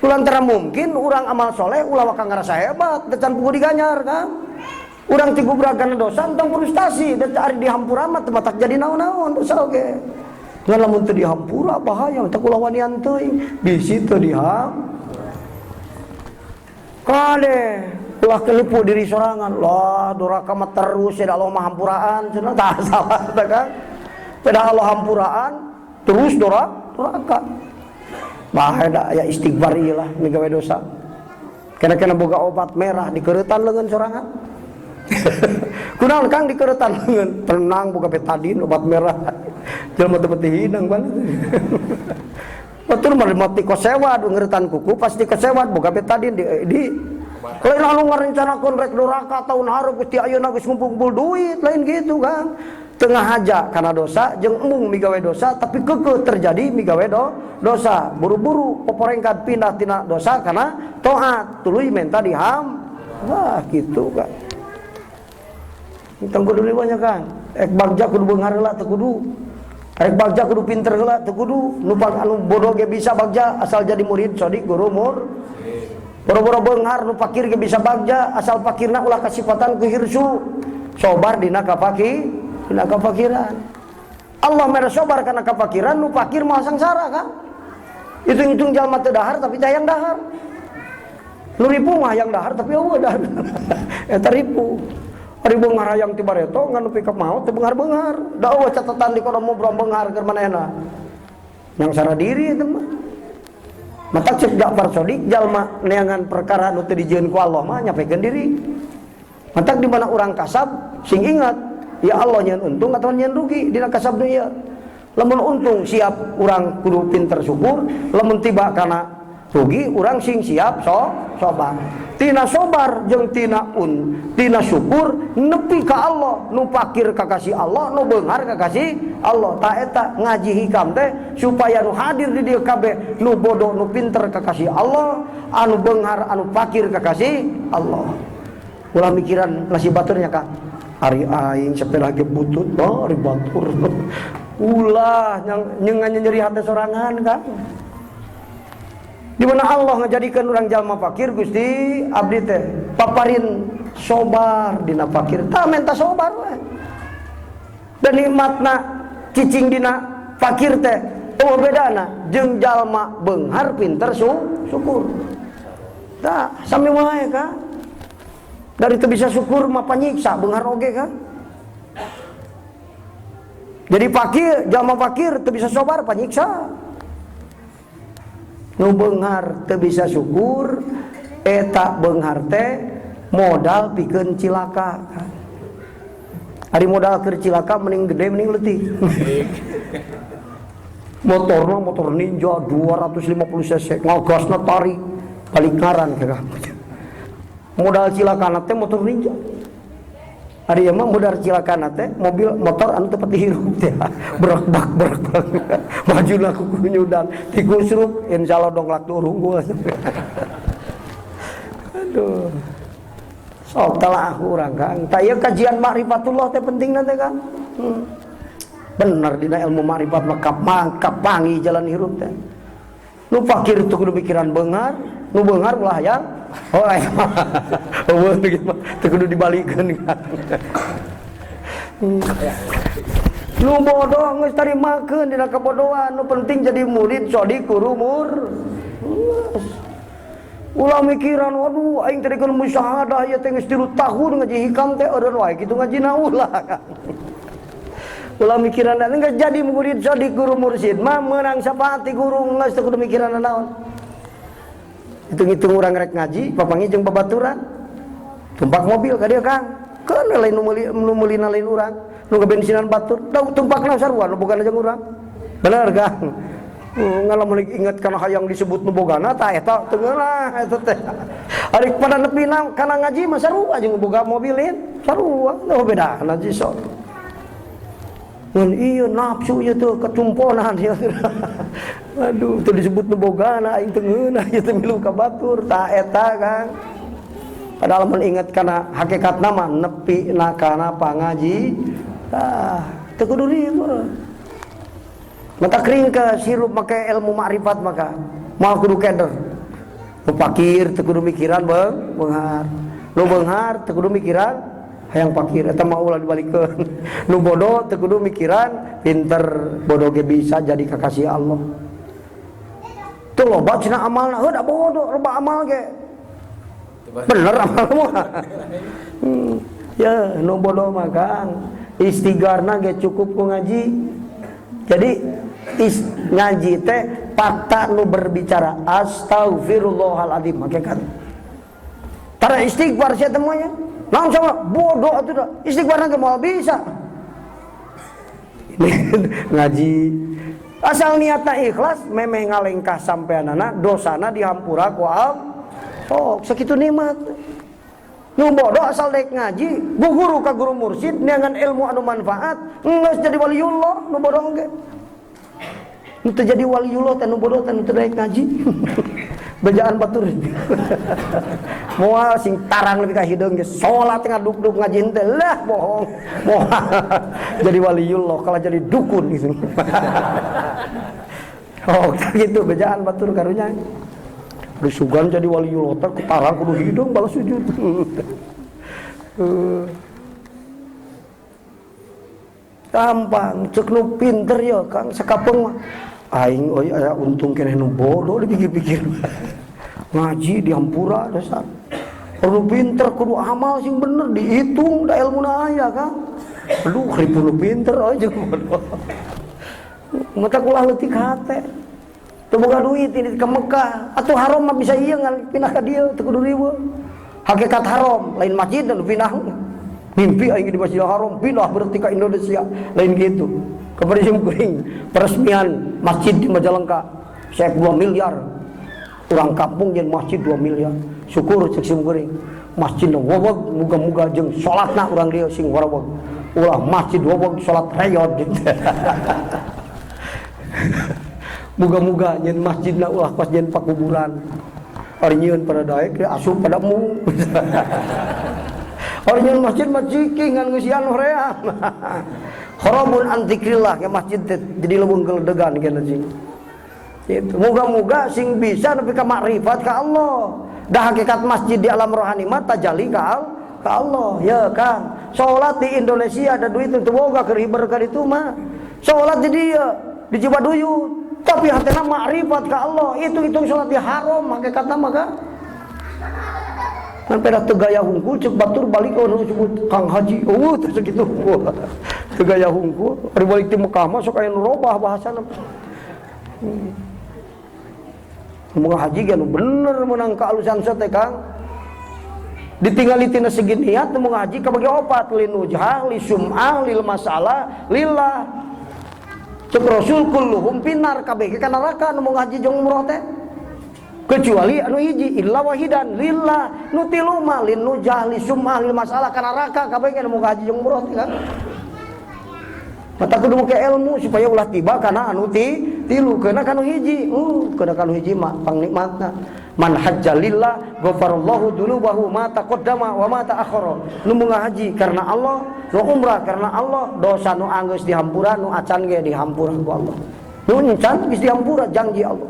Lantaran mungkin urang amal soleh ulah waka ngarasa hebat, da can puguh diganjar kan. Urang tigubrag kana dosa entong frustasi, da ari dihampura mah teu matak jadi naon-naon dosa oge. Ngan lamun teu dihampura bahaya, teh ulah wanian teuing, bisi teu dihampura. Kade ulah kelipu diri sorangan lah, doraka mah terus ya Allah mah hampuraan cenah, tah salah tah kan. Pada Allah hampuraan terus doraka. Bahaya da aya istighfar ieu lah migawe dosa. Kena-kena boga obat merah dikeureutan leungeun sorangan. Kunaon Kang dikeureutan leungeun? Tenang boga betadin obat merah. Jelema teu beuti hidang banget. Batur mah mati kosewad ngeuretan kuku pasti kosewad boga betadin di lain anu ngarencanakeun rek doraka tahun hareup Gusti ayeuna geus ngumpul-ngumpul duit, lain gitu kan. Tengah haja karena dosa jeung embung migawe dosa tapi keukeuh terjadi migawe dosa, buru-buru poporengkat pindah tina dosa karena taat tuluy menta diham. Wah gitu kan. Tong kudu banyak kan. Ek bagja kudu beunghar heula teu kudu. Rek bagja kudu pinter heula teu kudu. Nu anu bodoh ge bisa bagja asal jadi murid sodik guru mur. Boro-boro beunghar nu fakir ge bisa bagja asal fakirna ulah kasipatan ku hirsu. Sobar dina kapaki, dina kafakiran. Allah mere sobar kana kafakiran, nu fakir mah sangsara kan. Hitung-hitung jalma teu dahar tapi teh hayang dahar. Nu ripu mah hayang dahar tapi eueuh dahar. Eta ripu. Ari beunghar hayang ti bareto ngan nepi ka maot teu beunghar-beunghar. Da eueuh catatan di kono mubrom beunghar keur manehna. Nyangsara diri eta mah. Matak cek Ja'far Shodiq jalma neangan perkara nu teu dijieun ku Allah mah nyapekeun diri. Matak di mana urang kasab sing ingat ya Allah nyeun untung atau nyeun rugi dina kasab nu ieu. Lamun untung siap urang kudu pinter syukur, lamun tiba kana rugi urang sing siap sobar. Tina sobar jeung tina syukur nepi ka Allah, nu fakir kakasih Allah, nu beunghar kakasih Allah. Ta eta ngaji hikam teh supaya nu hadir di dieu kabeh nu bodoh nu pinter kakasih Allah, anu beunghar anu fakir kakasih Allah. Ulah mikiran nasib baturnya Kang. Ari aing sepeda ge butut, oh, ari batur. Ulah nyengan nyeri hati sorangan Kang. Di mana Allah ngajadikeun urang jalma fakir Gusti abdi teh paparin sobar dina fakir. Tah menta sobar we. Dan nikmatna cicing dina fakir teh eueuh bedana jeung jalma beunghar pinter syukur. Tah sami wae Kang. Dari teu bisa syukur mah panyiksa beunghar oge kan. Jadi fakir, jalma fakir teu bisa sobar panyiksa. Nu beunghar teu bisa syukur eta beunghar teh modal pikeun cilaka. Ari modal keur cilaka mending gede mending leutik. Motorna motor Ninja 250 cc ngagasna tarik balik ngaran ke. Modal cilakana teh motor Ninja. Ari ieu mah modal cilakana teh mobil motor anu teu pati hirup teh. Berak-bak berak-bak. Majuna kukunyudan tikusruk insyaallah donglak turunggul. Aduh. Sok telah urang Kang. Tah ieu kajian ma'rifatullah teh penting teh Kang. Bener dina ilmu ma'rifat mah kapangi jalan hirup teh. Nu fakir teu kudu mikiran beunghar, nu beunghar ulah hayang. Oh, eueuh gitu mah teu kudu dibalikeun. Nu bodoh geus tarimakeun dina kabodohan, nu penting jadi murid shodiq guru mur. Ulah mikiran waduh aing teh keur musyahadah ieu teh geus 3 tahun ngaji hikam teh eureun wae kitu ngajina ulah. Ulah mikiran geus jadi murid shodiq guru mursyid mah meunang syafaat ti guru geus teu kudu mikiran naon. Hitung-hitung urang rek ngaji papanggih jeung babaturan. Tumpak mobil ka dieu Kang. Keun lain nu meulina lain urang. Nu ngabensinan batur, da tumpakna sarua nu bogana jeung urang. Bener Kang? Ngalamun inget kana hayang disebut nu bogana tah eta teu ngeunah eta teh. Ari pada nepina kana ngaji mah sarua jeung boga mobilin, sarua nu bedana ngaji sok. Ngan ieu nafsu ieu teh kecumponan ieu. Aduh, teu disebut nu bogana aing teu ngeunah ieu teh milu ka batur tah eta Kang. Padahal mun inget kana hakikatna mah nepi na kana pangaji tah teu kudu riweuh. Mata kering ke sirup make ilmu makrifat maka moal kudu keder. Nu fakir teu kudu mikiran beunghar. Nu beunghar teu kudu mikiran hayang fakir eta mah ulah dibalikeun. Nu bodoh teu kudu mikiran pinter, bodoh ge bisa jadi kakasih Allah. Teu loba cenah amalna, heuh da bodoh loba amal ge. Bener amal mah. Ya nu bodoh mah Kang, istighfarna ge cukup ku ngaji. Jadi ngaji teh fakta nu berbicara astagfirullahaladzim hakikat. Tara istighfar sia teh moal. Langsung bodoh atuh da. Istighfarna ge moal bisa. Ngaji asal niatna ikhlas memeh ngalengkah sampeanana dosana dihampura ku Allah. Oh, sakitu nikmat. Nu bodoh asal dek ngaji, guru ka guru mursyid neangan ilmu anu manfaat, geus jadi waliullah nu bodoh ge. Nu teu jadi waliullah teh nu bodoh teh nu teu daek ngaji. Bejaan batur. Moal sing tarang lebih ka hideung ge salat ngaduk-duk ngaji teh lah bohong. Moal jadi waliullah kalah jadi dukun gitu. Oh, gitu bejaan batur karunya. Disugan jadi waliullah teh tarang kudu hideung balas sujud. Gampang cek nu pinter ya Kang sakapeung mah. Aing euy aya untung keneh nu bodoh dipikir-pikir. Ngaji dihampura dasar. Perlu pinter kudu amal sing bener dihitung da ilmuna aya Kang. Aduh ribu nu pinter euy jeung bodoh. Mata ulah leutik hate. Teu boga duit ini ke Mekah atuh haram mah bisa ieu ngan pindah ka dieu teu kudu riweuh. Hakikat haram lain masjid nu pindah. Mimpi aing di Masjidil Haram pindah berarti ka Indonesia lain gitu. Kepada sim kuring peresmian masjid di Majalengka saya 2 miliar. Urang kampung jeung masjid 2 miliar. Syukur cek sim kuring. Masjid nu weweg muga-muga jeung salatna urang dieu sing wareweg. Ulah masjid weweg salat reyod gitu. Muga-muga nyeun masjidna ulah pas nyeun pakuburan. Ari nyieun pada daek asup pada mung. Ari nyeun masjid mah cicing ngan ngeusian hoream. Kharabun an dzikrillah ke masjid teh jadi leuweung geledegan kana sing. Gitu. Muga-muga sing bisa nepi ka makrifat ka Allah. Dah hakikat masjid di alam rohani mah tajalli ka Allah. Ya Kang, salat di Indonesia ada duit teu boga keur hiber ka ditu mah. Salat di dieu di Cibaduyut. Tapi hatena makrifat ka Allah, hitung-hitung salat di haram hakikatna mah Kang. Ngan pedah teu gaya hungkul ceuk batur balik anu disebut Kang Haji. Eueuh teh sakitu. Teu gaya hungkul, ari balik ti Mekah mah sok aya nu robah bahasana. Mun haji ge nu bener meunang kaalusan teh Kang. Ditinggali tina segi niat nu ngaji kabagi opat linujhah, lisum'ah, lil masalah, lillah. Cek Rasul kulluhum finnar kabeh ka neraka nu ngaji jeung umroh teh. Kecuali anu hiji illa wahidan lillah nu tilu mah linujah lisum'ah lil masalah ka neraka kabeh nu ngaji jeung umroh teh kan. Mata kudu make ilmu supaya ulah tiba kana anu tilu keuna kanu hiji. Keuna kanu hiji mah pangnikmatna. Man hajja lillah ghafarallahu dzunubahu ma taqaddama wa ma ta'akhkhara. Nu ngahaji karena Allah, nu umrah karena Allah, dosa nu anggeus dihampura, nu acan ge dihampura ku Allah. Nu encan geus dihampura janji Allah.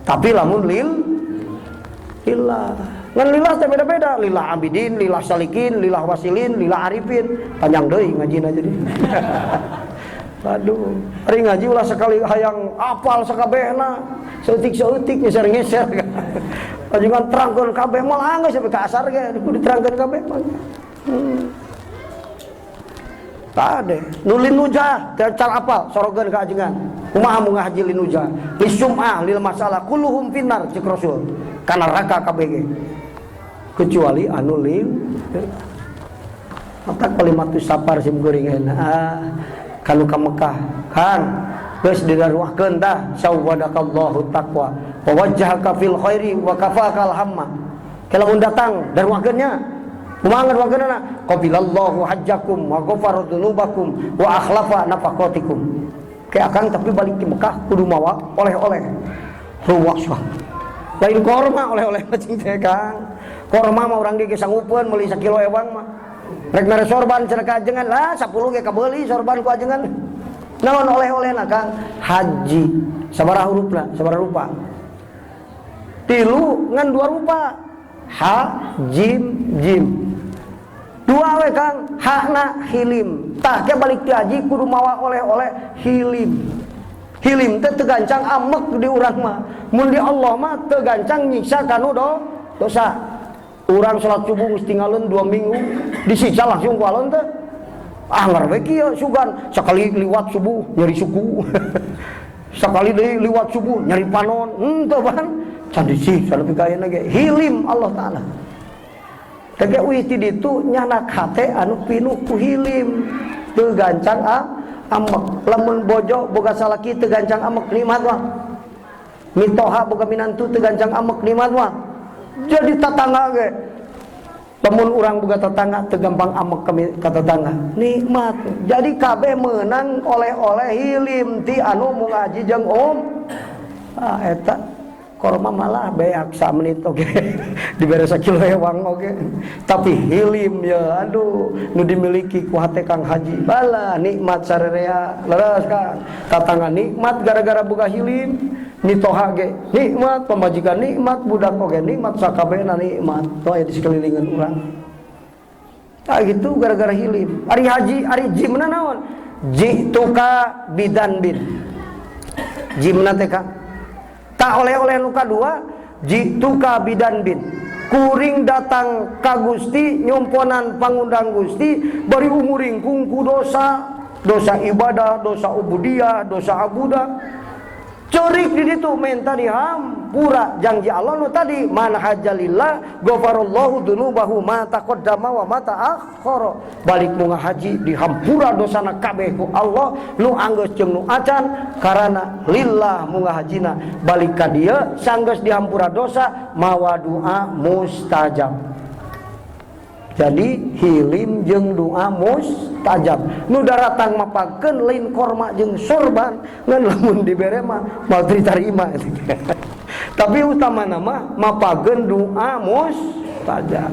Tapi lamun lillah. Ngan lillah teh beda-beda, lillah abidin, lillah salikin, lillah wasilin, lillah arifin. Panjang deui ngajina jadi. Aduh, ari ngaji ulah sekali hayang apal sakabehna. Saeutik-saeutik ngeser-ngeser. Ajengan terangkeun kabeh moal anggeus sampai ka asar ge kudu diterangkeun kabeh mah. Tade, nu linujah teh cal apal sorogeun ka ajengan. Kumaha mun ngahaji linujah? Lisum'ah lil masalah kulluhum finnar cek Rasul. Kana neraka kabeh ge. Kecuali anu lil mata kalimat safar sim kuring ah kanu ka Mekah kan geus didaruahkeun tah sawwadakallahu taqwa wa wajjahaka fil khairi wa kafakal hamma. Kalau datang daruahkeun nya kumaha ngaruahkeunna qabilallahu hajjakum wa ghafara dzunubakum wa akhlafa nafaqatikum. Ke akang tapi balik di Mekah kudu mawa oleh-oleh ruwak sah. Lain korma oleh-oleh cing teh Kang. Korma mah urang ge sanggupeun meuli sakilo ewang mah. Rek mere sorban cenah ka ajengan lah 10 ge kabeuli sorban ku ajengan. Naon oleh-olehna Kang? Haji. Sabaraha hurufna? Sabaraha rupa? Tilu ngan dua rupa. Ha jim jim. Dua we Kang, hakna hilim. Tah ke balik ti haji kudu mawa oleh-oleh hilim. Hilim teh teu gancang amek di urang mah. Mun di Allah mah teu gancang nyiksa kanu dosa. Urang salat subuh geus tinggalin 2 minggu, disiksa langsung ku alon teh. Ah ngar we kieu sugan, sakali liwat subuh nyeri suku. Sakali deui liwat subuh nyeri panon. Henteu ban. Can disiksa lebih ka ayeuna ge. Hilim Allah Taala. Tege uih ti ditu nyanak hate anu pinuh ku hilim. Teu gancang amek. Lamun bojo boga salaki teu gancang amek nikmat mah. Mitoha boga minantu teu gancang amek nikmat mah. Jadi tatangga ge. Lamun urang boga tetangga teu gampang amek ka tetangga. Nikmat. Jadi kabeh meunang oleh-oleh hilim ti anu mu ngaji jeung om. Ah eta korma malah beak samenit oge. Dibere sakilo ewang oge. Tapi hilim ya aduh nu dimiliki ku hate Kang Haji. Bala nikmat sarerea. Leres Kang. Tatangga nikmat gara-gara boga hilim. Mitoha ge nikmat, pamajikan nikmat, budak oge nikmat, sakabehna nikmat. Tuh aya di sekelilingan urang. Tah gitu gara-gara hilim. Ari haji, ari jimna naon? Jituka bidan bin. Jimna teh Kang. Tak oleh-oleh nu kadua, jituka bidan bin. Kuring datang ka Gusti nyumponan pangundang Gusti bari umuring kungku dosa, dosa ibadah, dosa ubudiyah, dosa abudah. Cerik di ditu menta dihampura janji Allah nu tadi man hajalillah ghafarallahu dzunubahu ma taqaddama wa ma ta'akhkhara. Balik mu ngahaji dihampura dosana kabeh ku Allah nu anggeus jeung nu acan karana lillah mu ngahajina. Balik ka dieu sanggeus dihampura dosa mawa doa mustajab. Jadi hilim jeung doa mustajab. Nu daratang mapakeun lain korma jeung sorban ngan lamun dibere mah moal diterima. Tapi utamana mah mapakeun doa mustajab.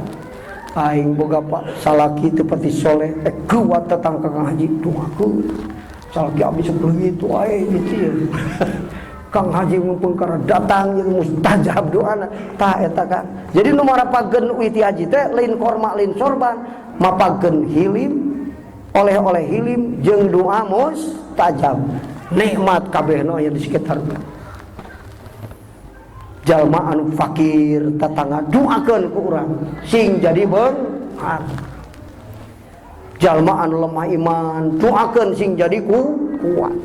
Aing boga pak salaki teu pati soleh, kuat datang ka Kang Haji doakeun. Salaki abdi sok leungit wae gitu ya. Kang Haji mumpung karena datang jeung mustajab doana tah eta kan. Jadi nu marapakeun uih ti haji teh lain korma lain sorban, mapakeun hilim, oleh-oleh hilim jeung doa mustajab. Nikmat kabehna aya di sekitar. Jalma anu fakir tatangga doakeun ku urang sing jadi beunghar. Jalma anu lemah iman doakeun sing jadi kuat.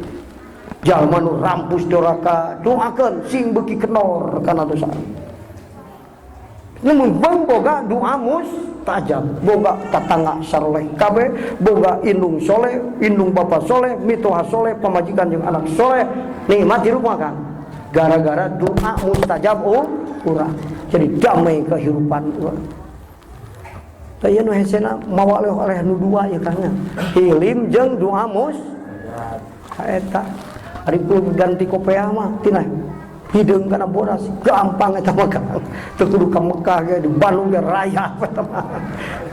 Jalma nu rampus doraka doakeun sing beuki kenor kana dosa. Namun bang boga doa mustajab, boga tatangga saroleh kabeh, boga indung soleh, indung bapa soleh, mitoha soleh, pamajikan jeung anak soleh, nikmat hirup mah Kang. Gara-gara doa mustajab urang. Jadi damai kehidupan urang. Tah ieu nu hesena mawa oleh-oleh nu dua ya Kang nya. Hilim jeung doa mustajab. Eta ari ganti kopea mah tina hideung kana bodas gampang eta mah Kang. Teu kudu ka Mekah ge di Bandung ge raya eta mah.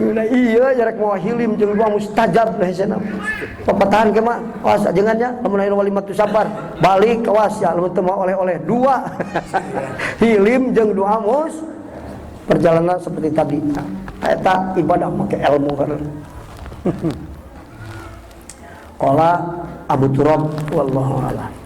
Nah iya jarek mawa hilim jeung doa mustajab nah hesena. Papatahan ge mah awas ajengan nya lamun aya walimatu safar balik awas ya lamun teu mawa oleh-oleh dua. Hilim jeung doa mus. Perjalanan seperti tadi. Nah, eta ibadah pakai ilmu kan. Qala Abu Turab, wallahu a'lam.